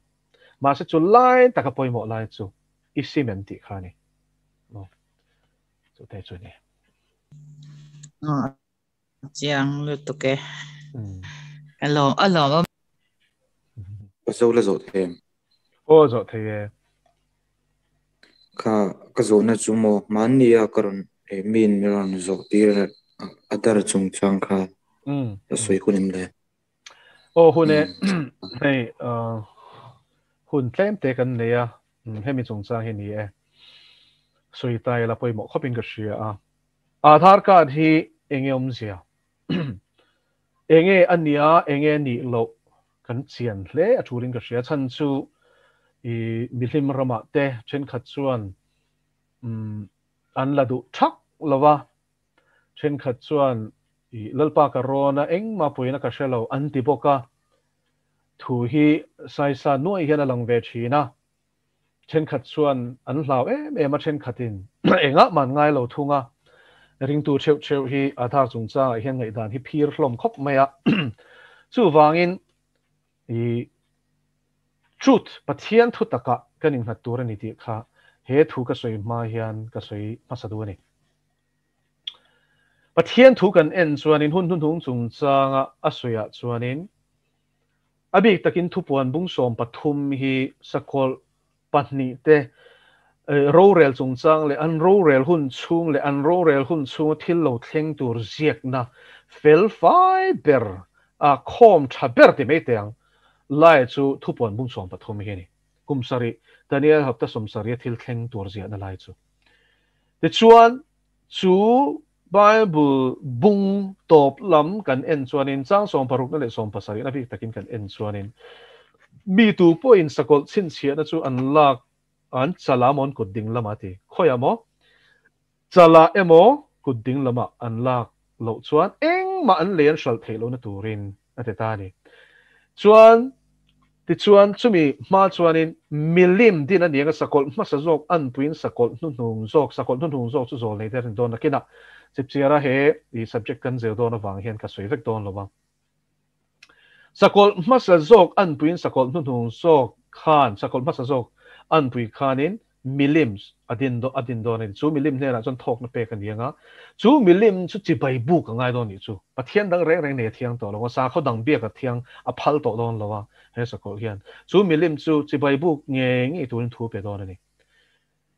Mahse chu lai taka pawimawh lai chu i sim em tih kha a ni. Maw chu te chu a ni. Chiang lutuk e. Ka lawm a lawm. Ka zo la zawh thei em? Aw zawh thei e. Kha ka zawhna chu maw hmanni a ka rawn eh min min rawn zawh tir a dar chungchang kha ka sawi hun em le? Aw hun e hei hun tlem te kan nei a hemi chungchang hi ni e sawi ta ila pawimawh khawpin ka hria a. Aadhaar card hi enge awmzia? Enge a nia, enge a nih loh kan chian hle a tulin ka hria. Chhan chu i mihlim ramah te thenkhat chuan an la duh thak lo va, thenkhat chuan i Lalpa ka rawn a, engmah puina ka hre lo an ti bawk a. Thu hi saisa nuai hian a lang ve thin a. Thenkhat chuan an hlau em em a, thenkhatin engah mah an ngai lo thung a. Ringtu theuh theuh hi Aadhaar chungchangah hian ngaihdan hi phir hlawm khawp mai a. Chuvangin i truth, Pathian thu takah kan innghat tur a ni tih kha he thu ka sawi hma hian ka sawi hmasa duh a ni. Pathian thu kan en chuanin hun hnuhnung chungchanga a sawiah chuanin A bik takin thupuan bung 13 hi sakawlh pahnih te rorel chungchang leh an rorel hun chhung leh an rorel hun chhunga thil lo thleng tur ziakna fel fai ber a khawm tha ber ti mai teh ang lai chu thupuan bung 13 hi a ni. Kum sarih Daniel hapta 70 a thil thleng tur ziahna lai chu. Tichuan chu Bible bung tawp lam kan en chuanin chang 60 na leh 70 na bik takin kan en chuanin mi tu pawhin sakawlh chhinchhiahna chu an lak an chala maw an kut ding lama ti khawiah maw chala emaw kut ding lama an lak loh chuan eng Engmah an lei an hralh theih lohna turin a ti ta a ni. Chuan, tichuan chumi hma chuanin milim din a ni anga sakawlh hmasa zawk anpuiin sakawlh hnuhnung zawk, sakawlh hnuhnung zawk chu zawl nei te a ni dawn nakinah chipchiara he i subject kan zir dawn avang hian ka sawi vek dawn lo a. Sakawlh hmasa zawk anpuiin sakawlh hnuhnung zawk khan, sakawlh hmasa zawk anpui khanin milim a din a din dawn a ni. Chu milim hnenah chuan thawkna pek a ni ang a, chu milim chu chibai buk a ngai dawn nih chu. Pathian dang reng reng nei a thiang tawh lo a, sakhaw dang biak a thiang a phal tawh dawn lo a, he sakawlh hian chu milim chu chibai buk ngei ngei turin thu pe dawn a ni.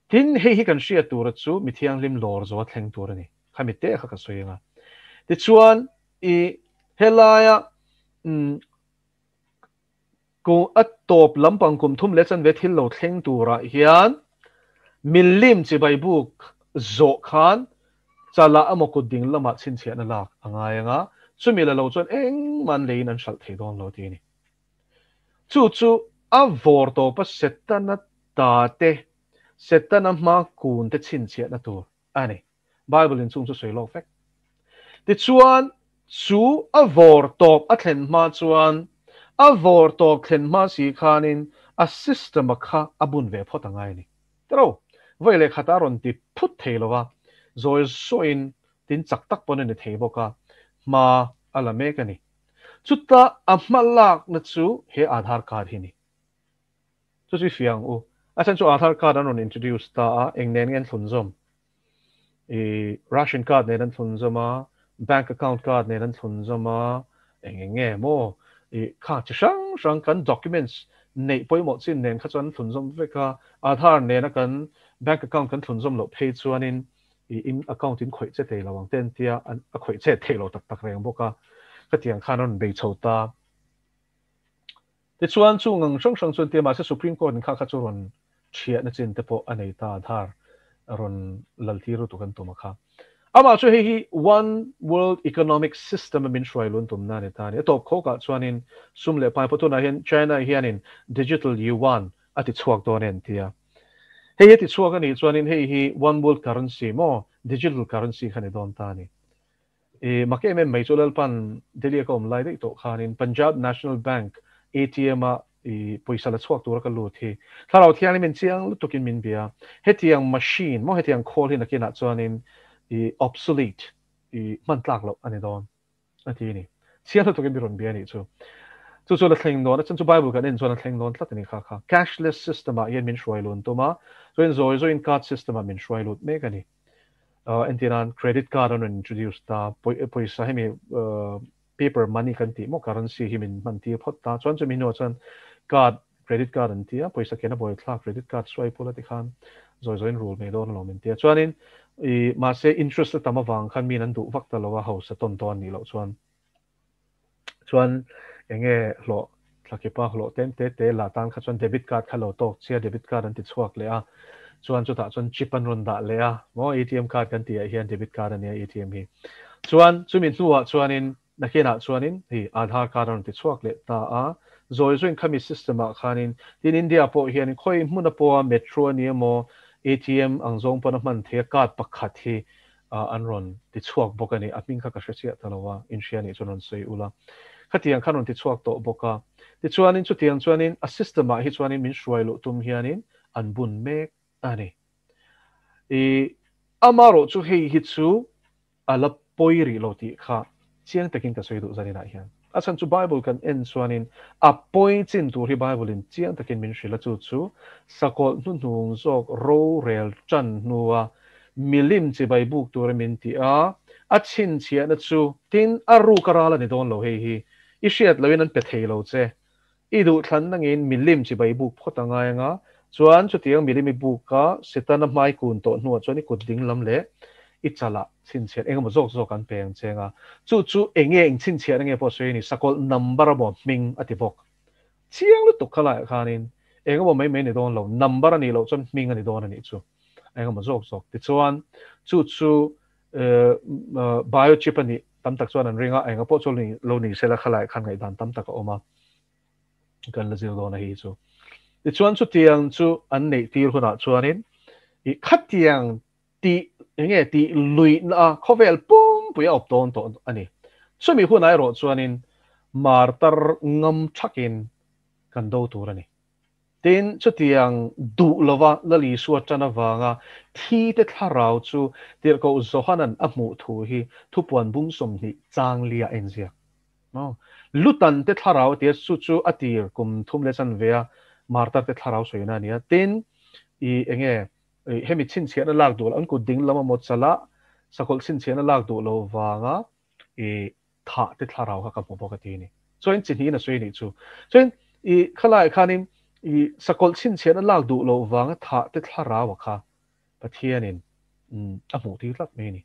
Tin, hei hi kan hriat tura chu mi thianghlim lawr zo a thleng tur a ni. Khami te kha ka sawi ang a. Tichuan, i helaia umm Kum a tawp lampang kum thum leh chanve thil lo thleng turah hian milim chibai buk zawh khan chalah emaw kut ding lamah chhinchhiahna lak a ngai ang a, chumi la lo chuan engmah an leiin an hralh thei dawn lo tih a ni. Chu chu a vawr tawpa Setana ta te, Setana hma kun te chhinchhiahna tur a ni. Bible in chung chu sawi lawk vek. Tichuan, chu a vawr tawp a thlen hma chuan, a vawr tawp thlen hma si khanin a system a kha a bun ve phawt a ngai a ni. Tiro, vawi leh khat a rawn ti phut thei lo a, zawi zawiin tin chak tak pawn a ni thei bawk a, hma a la mek a ni. Chuta a hma lakna chu he Aadhaar card hi a ni. Chu chu i fiah ang u. A chhan chu Aadhaar card an rawn introduce ta a, eng nen nge an thlun zawm? I ration card nen an thlun zawm a, bank account card nen an thlun zawm a, eng eng nge maw? I kha chi hrang hrang kan documents neih pawimawh chin nen kha chuan an thlun zawm vek a, Aadhaar nena kan bank account kan thlun zawm loh phei chuanin i in account in khawih che thei lo ang te an tia, a khawih che thei lo tak tak reng bawk a, khatiang khan a rawn bei chho ta. Tichuan, chung ang hrang hrang chuan tia mahse Supreme Court in kha kha chu rawn thiahna chin te pawh a nei ta a dhar a rawn lal tir lutuk an tum a kha. Amah chu hei hi One World Economic System a min hruai lun tumna a ni ta a ni. A tawp khawkah chuanin sum leh pai pawh tunah hian China hianin Digital Yuan a ti chhuak dawn e an ti a. Hei hi a ti chhuak a nih chuanin hei hi One World Currency maw Digital Currency kha a ni dawn ta a ni. I mak em em mai chu Lalpan Delhi a ka awm lai daih tawh khanin Punjab National Bank ATM a i pawisa la chhuak tura ka lut hi Thlarau Thianghlim in chiang lutukin min bia. Hetiang machine maw hetiang khawl hi nakinah chuanin i obsolete i hman tlak loh a ni dawn a ti a ni. Chiang lutukin mi rawn bia a nih chu. Chu chu la thleng dawn a chan chu Bible kan en chuan a thleng dawn tlat a ni kha kha. Cashless system ah hian min hruai lun tum a, chuan zawi zawiin card system ah min hruai lut mek a ni. Entir nan credit card an rawn introduce ta, pawisa hemi paper money kan tih maw currency hi min hman tir phawt ta, chuan chumi hnuah chuan card credit card an ti a, pawisa ken a buai thlak credit card swipe ula tikhan zawi zawiin rul mai dawn alawm an ti a, chuanin ih mahse interest a tam avang khan miin an duh vak ta lo a, hausa tawn tawn anih loh chuan chuan enge hlawh thlakipa hlawh tlem te te la tan kha chuan debit card kha lo tawk chia debit card an ti chhuak leh a chuan chutah chuan chip an rawn dah leh a maw ATM card kan tih ah hian debit card a nia ATM hi chuan chumi hnuah chuanin nakinah chuanin hei Aadhaar card an rawn ti chhuak leh ta a zawi zawiin khami system ah khanin tin India pawh hianin khawi hmun a pawha metro a ni emaw ATM ang zawng pawn a hman theih a card pakhat hi an rawn ti chhuak bawk a ni. A hming kha ka hre chiah ta lo a, inhria nih chuan rawn sawi ula. Khatiang khan rawn ti chhuak tawh bawk a. Tichuanin chutiang chuanin a system ah hi chuanin min hruai luh tum hianin an bun mek a ni. I amarawh chu hei hi chu a la pawi rih lo tih kha chiang takin ka sawi duh zaninah hian. A chhan chu Bible kan en chuanin a pawi chin tur hi Bible in chiang takin min hrilh a, chu chu sakawlh hnuhnung zawk rorel tan hnua milim chibai buk tura min ti a, a chhinchhiahna chu tin a ruk a ral a ni dawn lo hei hi i hriat loin an pe thei lo che. I duhthlanna ngeiin milim chibai buk phawt a ngai anga, chuan chutiang milim i buk a Setana hmai kun tawh hnuah chuan i kut ding lam leh i chalah chhinchhiah engemaw zawk zawk an pe ang che anga, chu chu enge eng chhinchhiahna nge pawh sawi a ni, sakawlh number emaw hming a ti bawk. Chiang lutuk kha laiah khanin engemaw mai mai a ni dawn lo, number a nih loh chuan hming a ni dawn a nih chu. Engemaw zawk zawk. Tichuan chu chu biochip a nih tam tak chuan an ring a, enga pawh chu lo ni sela khalai khan ngaihdan tam tak a awm a, kan la zir dawn a hi chu. Tichuan chutiang chu an neih tir hunah chuanin i khatiang tih enge tih luihna a khawvel pumpui a awp dawn tawh a ni. Chumi hunah erawh chuanin martar ngam thakin kan do tur a ni. Tin, chutiang duh lova Lal Isua tan avanga thi te thlarau chu Tirhkoh Johanan a hmuh thu hi thupuan bung 20 chang lia a inziak. Lutan te thlarau a ti a, chu chu a tir kum thum leh chanve a martar te thlarau sawina a ni a. Tin, i enge hemi chhinchhiahna lak duh loh, an kut ding lam a maw chala sakawlh chhinchhiahna lak duh lo vanga i thah te thlarau kha ka hmu bawk a ti a ni. Chuan chi hnihin a sawi a nih chu. Chuan i khalaiah khanin i sakawlh chhinchhiahna lak duh loh vanga thah te thlarau a kha Pathianin a hmuh tir tlat mai a ni.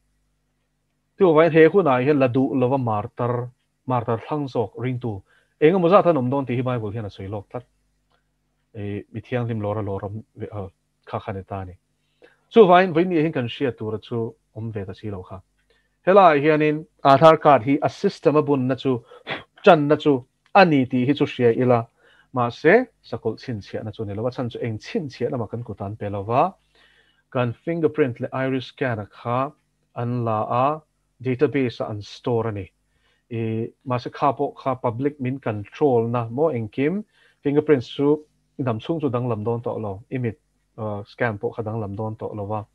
Chuvangin he hunah hian la duh lova martar, martar thlang zawk ringtu eng emaw zat an awm dawn tih hi Bible hian a sawi lawk tlat. I mi thianghlim lawr a lawr awm kha kha ni ta a ni. Chuvangin vawiin hian kan hriat tura chu awm ve ta si lo kha. Helaiah hianin Aadhaar card hi a system a bunna chu tanna chu a ni tih hi chu hria ila, mahse sakawlh chhinchhiahna chu ni lo. A chhan chu eng chhinchhiahna mah kan kut an pe lo va, kan fingerprint leh iris scan a kha an la a, database ah an store a ni. I mahse kha pawh kha public min control na maw engkim fingerprints chu i dam chhung chu danglam dawn tawh lo, i mit scan pawh kha danglam dawn tawh lo va,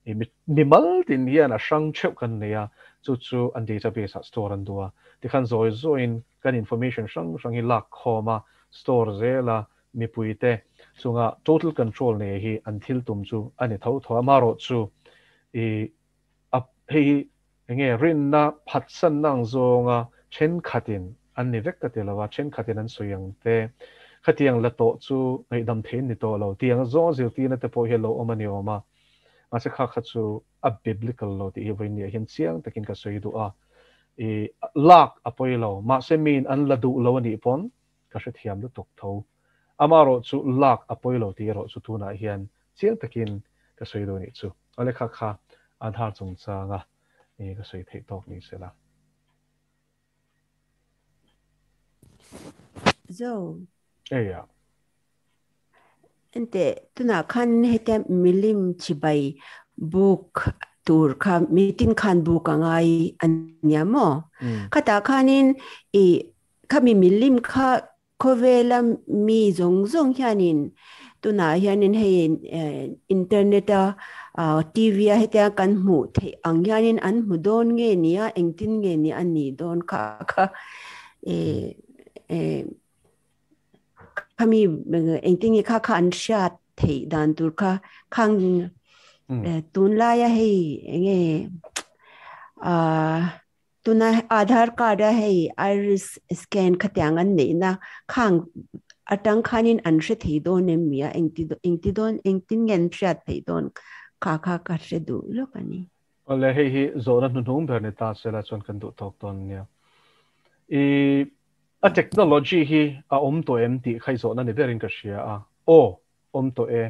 i mimal tin hian a hrang theuh kan nei a, chu chu an database ah store an duh a, tikhan zawi zawiin kan information hrang hrang hi lak khawm a, store zel a, mipuite chunga total control nei hi an thil tum chu a ni tho tho a, amaherawh chu i a hei hi enge rinna phatsanna ang zawnga thenkhatin an ni vek ka ti lo a, thenkhatin an sawi ang te, khatiang la tawh chu ngaihdam theih an ni tawh lo tih ang zawnga zirtirna te pawh hi a lo awm a ni awm a, mahse kha kha chu a biblical lo tih hi vawiin hian chiang takin ka sawi duh a, i lak a pawi lo, mahse miin an la duh lo a nih pawn ka hrethiam lutuk tho. Amaherawh chu lak a pawi lo tih erawh chu tunah hian chiang takin ka sawi duh nih chu. A lehkha kha Aadhaar chungchanga ka sawi theih tawk ni sela. Zo. Eia. Ente tunah khan hetia milim chibai buk tur kha mitin khan buk a ngai a nia maw? Khatah khanin i khami milim kha khawvela mi zawng zawng hianin tunah hianin hei internet a TV a hetia kan hmuh theih ang hianin an hmu dawn nge nia engtin nge ni a nih dawn kha kha Khami engtin nge kha kha an hriat theih dan tur kha khang tunlaia hei enge tuna Aadhaar card a hei iris scan khatiang an neihna khang atang khanin an hre thei dawn em mi a engti engti dawn engtin nge an hriat theih dawn kha kha ka hre duh lawk a ni. Awle hei hi zawhna hnuhnung ber ni ta sela chuan kan duh tawk dawn nia. I A technology hi a awm tawh em tih kha i zawhna ni berin ka hria a. Aw, awm tawh e.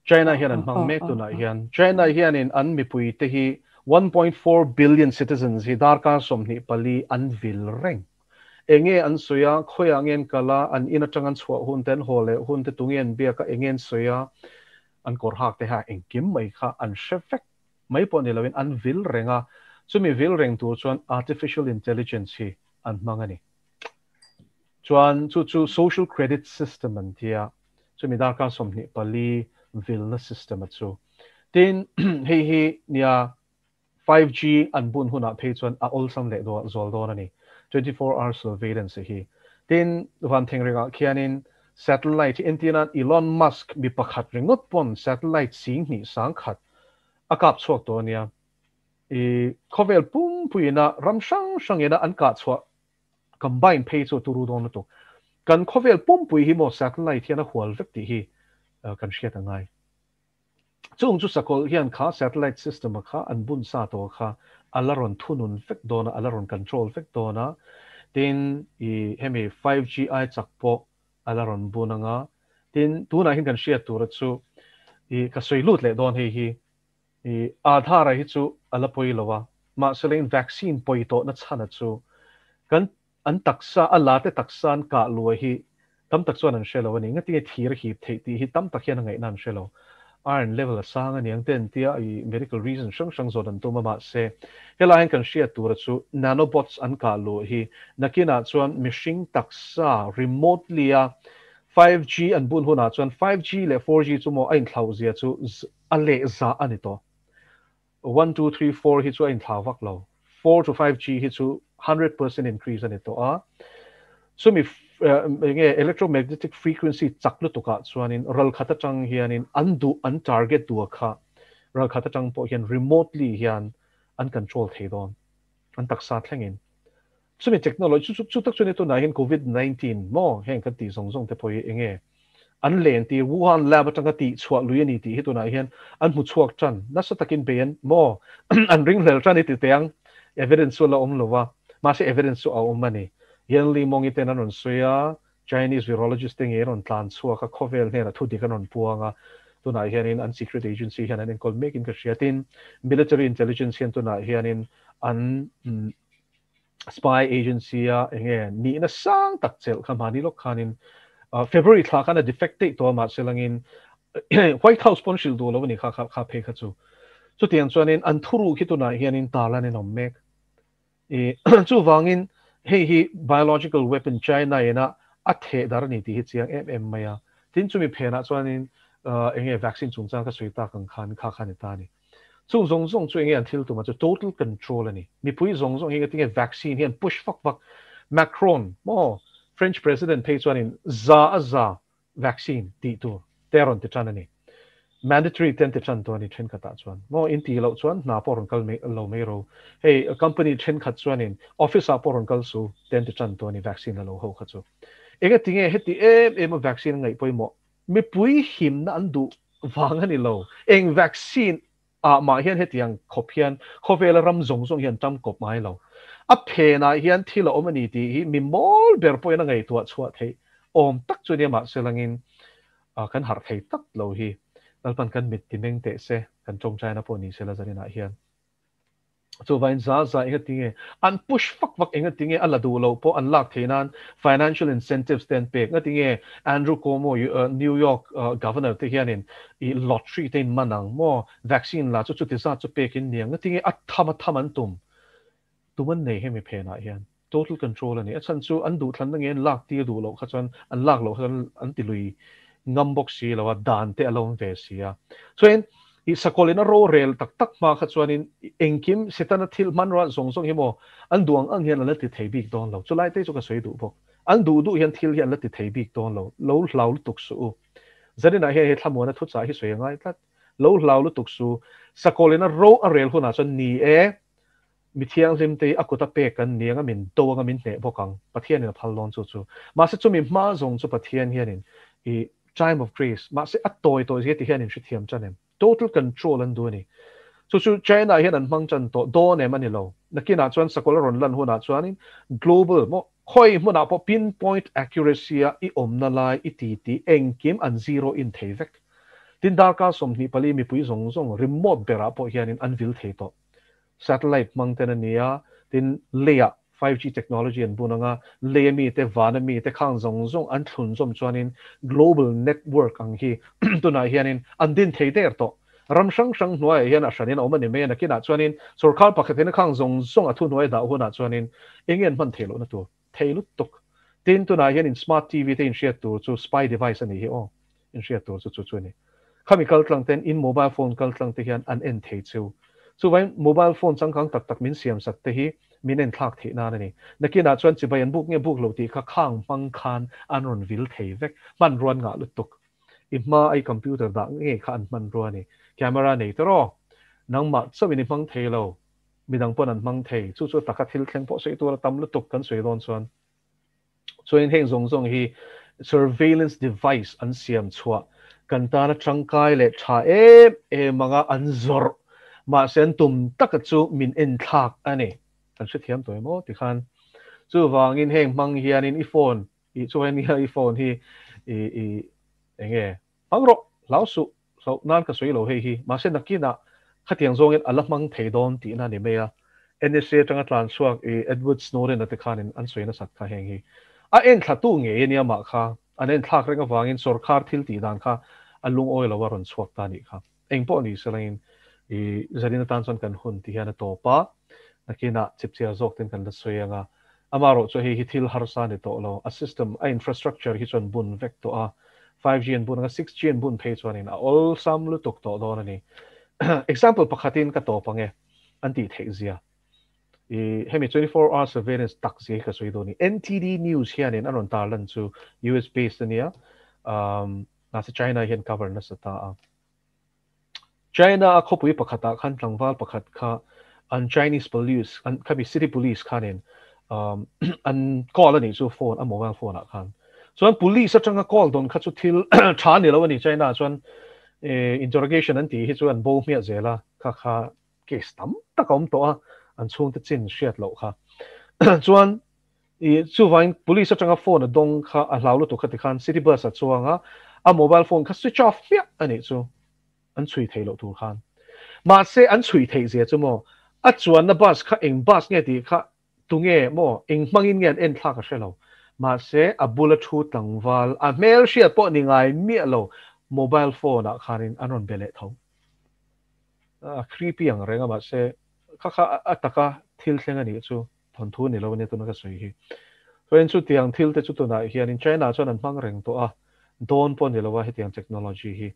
China hian an hmang mek tunah hian. China hianin an mipuite hi 1.4 billion citizens hi darkar 24 an vil reng. Enge an sawi a, khawiah nge an kal a, an in atang an chhuah hun te, an haw leh hun te, tunge an biak a, enge an sawi a, an kawr hak te ha engkim mai kha an hre vek mai pawh ni loin an vil reng a. Chumi vil reng tur chuan artificial intelligence hi an hmang a ni. Chuan chu chu social credit system an tia, chumi darkar 24 vilna system a chu. Tin, hei hi nia 5G an bun hunah phei chuan a awlsam leh zual dawn a ni, 24 hour surveillance hi. Tin, van thengrengah khianin satellite hi entirnan Elon Musk mi pakhat ringawt pawn satellite 2000 sangkhat a kap chhuak tawh a nia. I khawvel pumpuiina ram hrang hrangina an kah chhuah combine phei chu a turu dawn lutuk. Kan khawvel pumpui hi maw satellite hian a hual vek tih hi kan hriat a ngai. Chung chu sakawlh hian kha satellite system a kha an bun sa tawh kha a la rawn thunun vek dawn a, a la rawn control vek dawn a. Tin, i hemi 5G ai chak pawh a la rawn bun anga. Tin, tunah hian kan hriat tura chu i ka sawi lut leh dawn hei hi. I Aadhaar hi chu a la pawi lo a, mahse leng vaccine pawi tawhna chhana chu kan an taksa, a la te taksa an kah luai hi tam tak chuan an hre lo a ni. Ngatinge thir a hip theih tih hi tam tak hian a ngaihna an hre lo. Iron level a sang aniang te an tia i medical reason hrang hrang zawt an tum a mahse helai hian kan hriat tura chu nanobots an kah luh hi nakinah chuan mihring taksa remotely a 5G an bun hunah chuan 5G leh 4G chu maw a inthlauh zia chu a leh zah a ni tawh. 1, 2, 3, 4 hi chu a inthlau vak lo. 4 to 5G hi chu 100% increase a ni tawh a. Chumi enge electromagnetic frequency chak lutukah chuanin ral khat atang hianin an duh an target duh a kha ral khat atang pawh hian remotely hian an control thei dawn an taksa thlengin. Chumi technology chu chu tak chu ni tunah hian covid 19 maw heng kan tih zawng zawng te pawh hi enge an len tir Wuhan lab atanga tih chhuah lui a ni tih hi tunah hian an hmu chhuak tan nasa takin bei an maw an ringhlel tan i ti teh ang evidence chu a la awm lo va mahse evidence chu a awm a ni Yan Li Mong i ten an rawn sawi a Chinese virologist te ngei rawn tlan chhuak a khawvel hnenah thu dik an rawn puang a tunah hianin an secret agency hian an enkawl mek in ka hria tin military intelligence hian tunah hianin an spy agency a enge nihna sang tak chelh kha mahni lawk khanin February thla khan a defect daih tawh a mahse langin White House pawn hrilh duh lo a ni kha kha kha phei kha chu chutiang chuanin an thuru khi tunah hianin tarlan in awm mek i chuvangin hei hi biological weapon China ina a theh dar a ni tih hi chiang em em mai a tin chumi phenah chuanin enge vaccine chungchang ka sawi tak ang khan kha kha ni ta a ni. Chung zawng zawng chu enge an thil tum a chu total control a ni. Mipui zawng zawng hi engatinge vaccine hi an push vak vak. Macron maw French president phei chuanin za a za vaccine tih tur te a rawn ti tan a ni. Mandatory te an ti tan tawh a ni thenkhatah chuan maw in tih loh chuan hna pawh rawn kal mai lo mai ro. Hei company thenkhat chuanin office ah pawh rawn kal su te an ti tan tawh a ni vaccine la lo ho kha chu. Engatinge heti em em a vaccine a ngaih pawimawh Mipui himna an duh vang a ni lo. Eng vaccine ah mah hian hetiang khawp hian khawvela ram zawng zawng hian tam kawp ngai lo. A phenah hian thil a awm a ni tih hi mi mawl ber pawhin a ngaihtuah chhuah theih awm tak chu nia mahse langin kan harh thei tak lo hi Lalpan kan mit ti meng teh se, kan tawngtaina pawh ni sela zaninah hian. Chuvain za za enga tinge an push vak vak enga tinge a la duh loh pawh an lak theih nan financial incentives te an pek nga tinge Andrew Cuomo New York governor te hianin i lottery te in man ang maw vaccine la chu chuti zat chu pek in niang nga tinge a tham a tham an tum tum an nei hemi phenah hian total control a ni a chhan chu an duh thlanna nge an lak tir duh loh kha chuan an lak loh kha chuan an ti lui ngam bawk si lo a, dan te a lo awm ve si a. Chuan i sakawlin a rorel tak tak hma kha chuanin engkim Setana thil hmanrua zawng zawng hi maw an duh ang ang hian an la ti thei bik dawn lo. Chulai te chu ka sawi duh bawk. An duh duh hian thil hi an la ti thei bik dawn lo. Lo hlau lutuk suh u. Zaninah hian he thlamuana thuchah hi sawi a ngai tlat. Lo hlau lutuk su. Sakawlin a ro a rel hunah chuan ni e, Mi thianghlim te hi a kut a pek an ni anga min do anga min hneh bawk ang. Pathianin a phal dawn chu chu. Mahse chumi hma zawng chu Pathian hianin i time of grace mahse a tawi tawi zia ti hian in hrethiam tan em? Total control an duh a ni. Chu chu China hian an hmang tan tawh dawn em a ni lo. Nakinah chuan sakawlh a rawn lan hunah chuanin global maw khawi hmunah pawh pinpoint accuracy a i awmna lai i ti tih engkim an zero in thei vek. Tin darkar 24 mipui zawng zawng remote berah pawh hianin an vil thei tawh. Satellite hmang ten a ni a, tin leiah 5G technology an bun anga, lei a mite, van a mite khang zawng zawng an thlun zawm chuanin global network ang hi tunah hianin an din thei der tawh. Ram hrang hrang hnuaiah hian a hranin a awm a ni mai a, nakinah chuanin sorkar pakhat hian khang zawng zawng a thuhnuai dah hunah chuanin eng nge an hman theih lohna tur? Thei lutuk. Tin tunah hian in smart TV te inhriat tur chu spy device a nih hi aw. Inhriat tur chu chu chu a ni. Khami kal tlang ten in mobile phone kal tlang te hian an en thei cheu. Chuvain mobile phone changkang tak tak min siam sak te hi min en thlak theih nan a ni. Nakinah chuan chibai an buk nge buk lo tih kha khang hmang khan an rawn vil thei vek. Hmanrua an ngah lutuk. I hma a i computer dah ngei kha an hmanrua a ni. Camera nei te rawh. Nangmah chauhin i hmang thei lo. Midang pawn an hmang thei. Chu chu taka thil thleng pawh sawi tur a tam lutuk kan sawi dawn chuan. Chuanin heng zawng zawng hi surveillance device an siam chhuah kan tana tangkai leh tha em em anga an zawrh mahse an tum taka chu min en thlak a ni. Kan hrethiam tawh em aw tikhan. Chuvangin heng hmang hianin i phone i chuan i phone hi i i enge hmang rawh hlau suh Hlauh nan ka sawi lo hei hi, mahse nakinah khatiang zawngin a la hmang thei dawn tihna a ni mai a. NSA atanga tlan chhuak i Edward Snowden-a te khanin an sawi nasat kha heng hi. A enthlatu ngei a nia mah kha, an enthlak reng avangin sorkar thil tih dan kha a lungawi lo a rawn chhuak ta anih kha. Eng pawh ni selain i zanin atan chuan kan hun ti hian a tawp a, nakinah chipchiar zawk ten kan la sawi ang a. Amaherawh chu hei hi thil harsa a ni tawh lo, a system, a infrastructure hi chuan bun vek tawh a, 5G an bun ang a, 6G an bun phei chuanin a awlsam lutuk tawh dawn a ni. Example pakhatin ka tawp ang e, an tih theih zia. I hemi 24 hour surveillance tak zia hi ka sawi dawn a ni. NTD News hianin a rawn tarlan chu US based a nia, um, mahse China hian cover nasa ta a. China a khawpui pakhatah khan tlangval pakhat kha an Chinese police, an khami city police khanin um, an call a nih chu phone, a mobile phone ah khan. Chuan police atanga call dawn kha chu thil tha ni lo a ni China chuan eh, interrogation an tih hi chu an bo hmiah zel a, kha kha case tam tak a awm tawh a, an chhungte chin hriat loh kha. Chuan i chuvangin police atanga phone a dawng kha a hlau lutuk kha tikhan city bus a chuang a, a mobile phone kha switch off hmiah a nih chu an chhui theih loh tur khan. Mahse an chhui theih zia chu maw a chuanna bus kha eng bus nge tih kha tunge maw eng hmangin nge an en thlak a hre lo. Mahse a bula thu tlangval a hmel hriat pawh ni ngai miah lo mobile phone ah khanin an rawn be leh tho. A creepy ang reng a mahse kha kha a taka thil thleng a nih chu thawnthu a ni lo a nia tuna ka sawi hi. Chuan chutiang thil te chu tunah hianin China chuan an hmang reng tawh a, dawn pawh a ni lo a hetiang technology hi.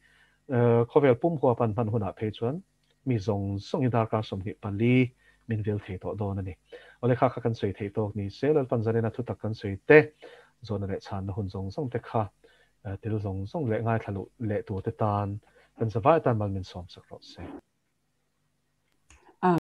Khawvel pum huap an hman hunah phei chuan mi zawng zawng hi darkar 24 min vil thei tawh dawn a ni. Awle kha kha kan sawi theih tawk ni se Lalpan zanina thutak kan sawi te, zawhna leh chhanna hun zawng zawng te kha Tel zawng zawng leh ngaithla luh leh turte tan kan zavai atan mal min sawm sak rawh se.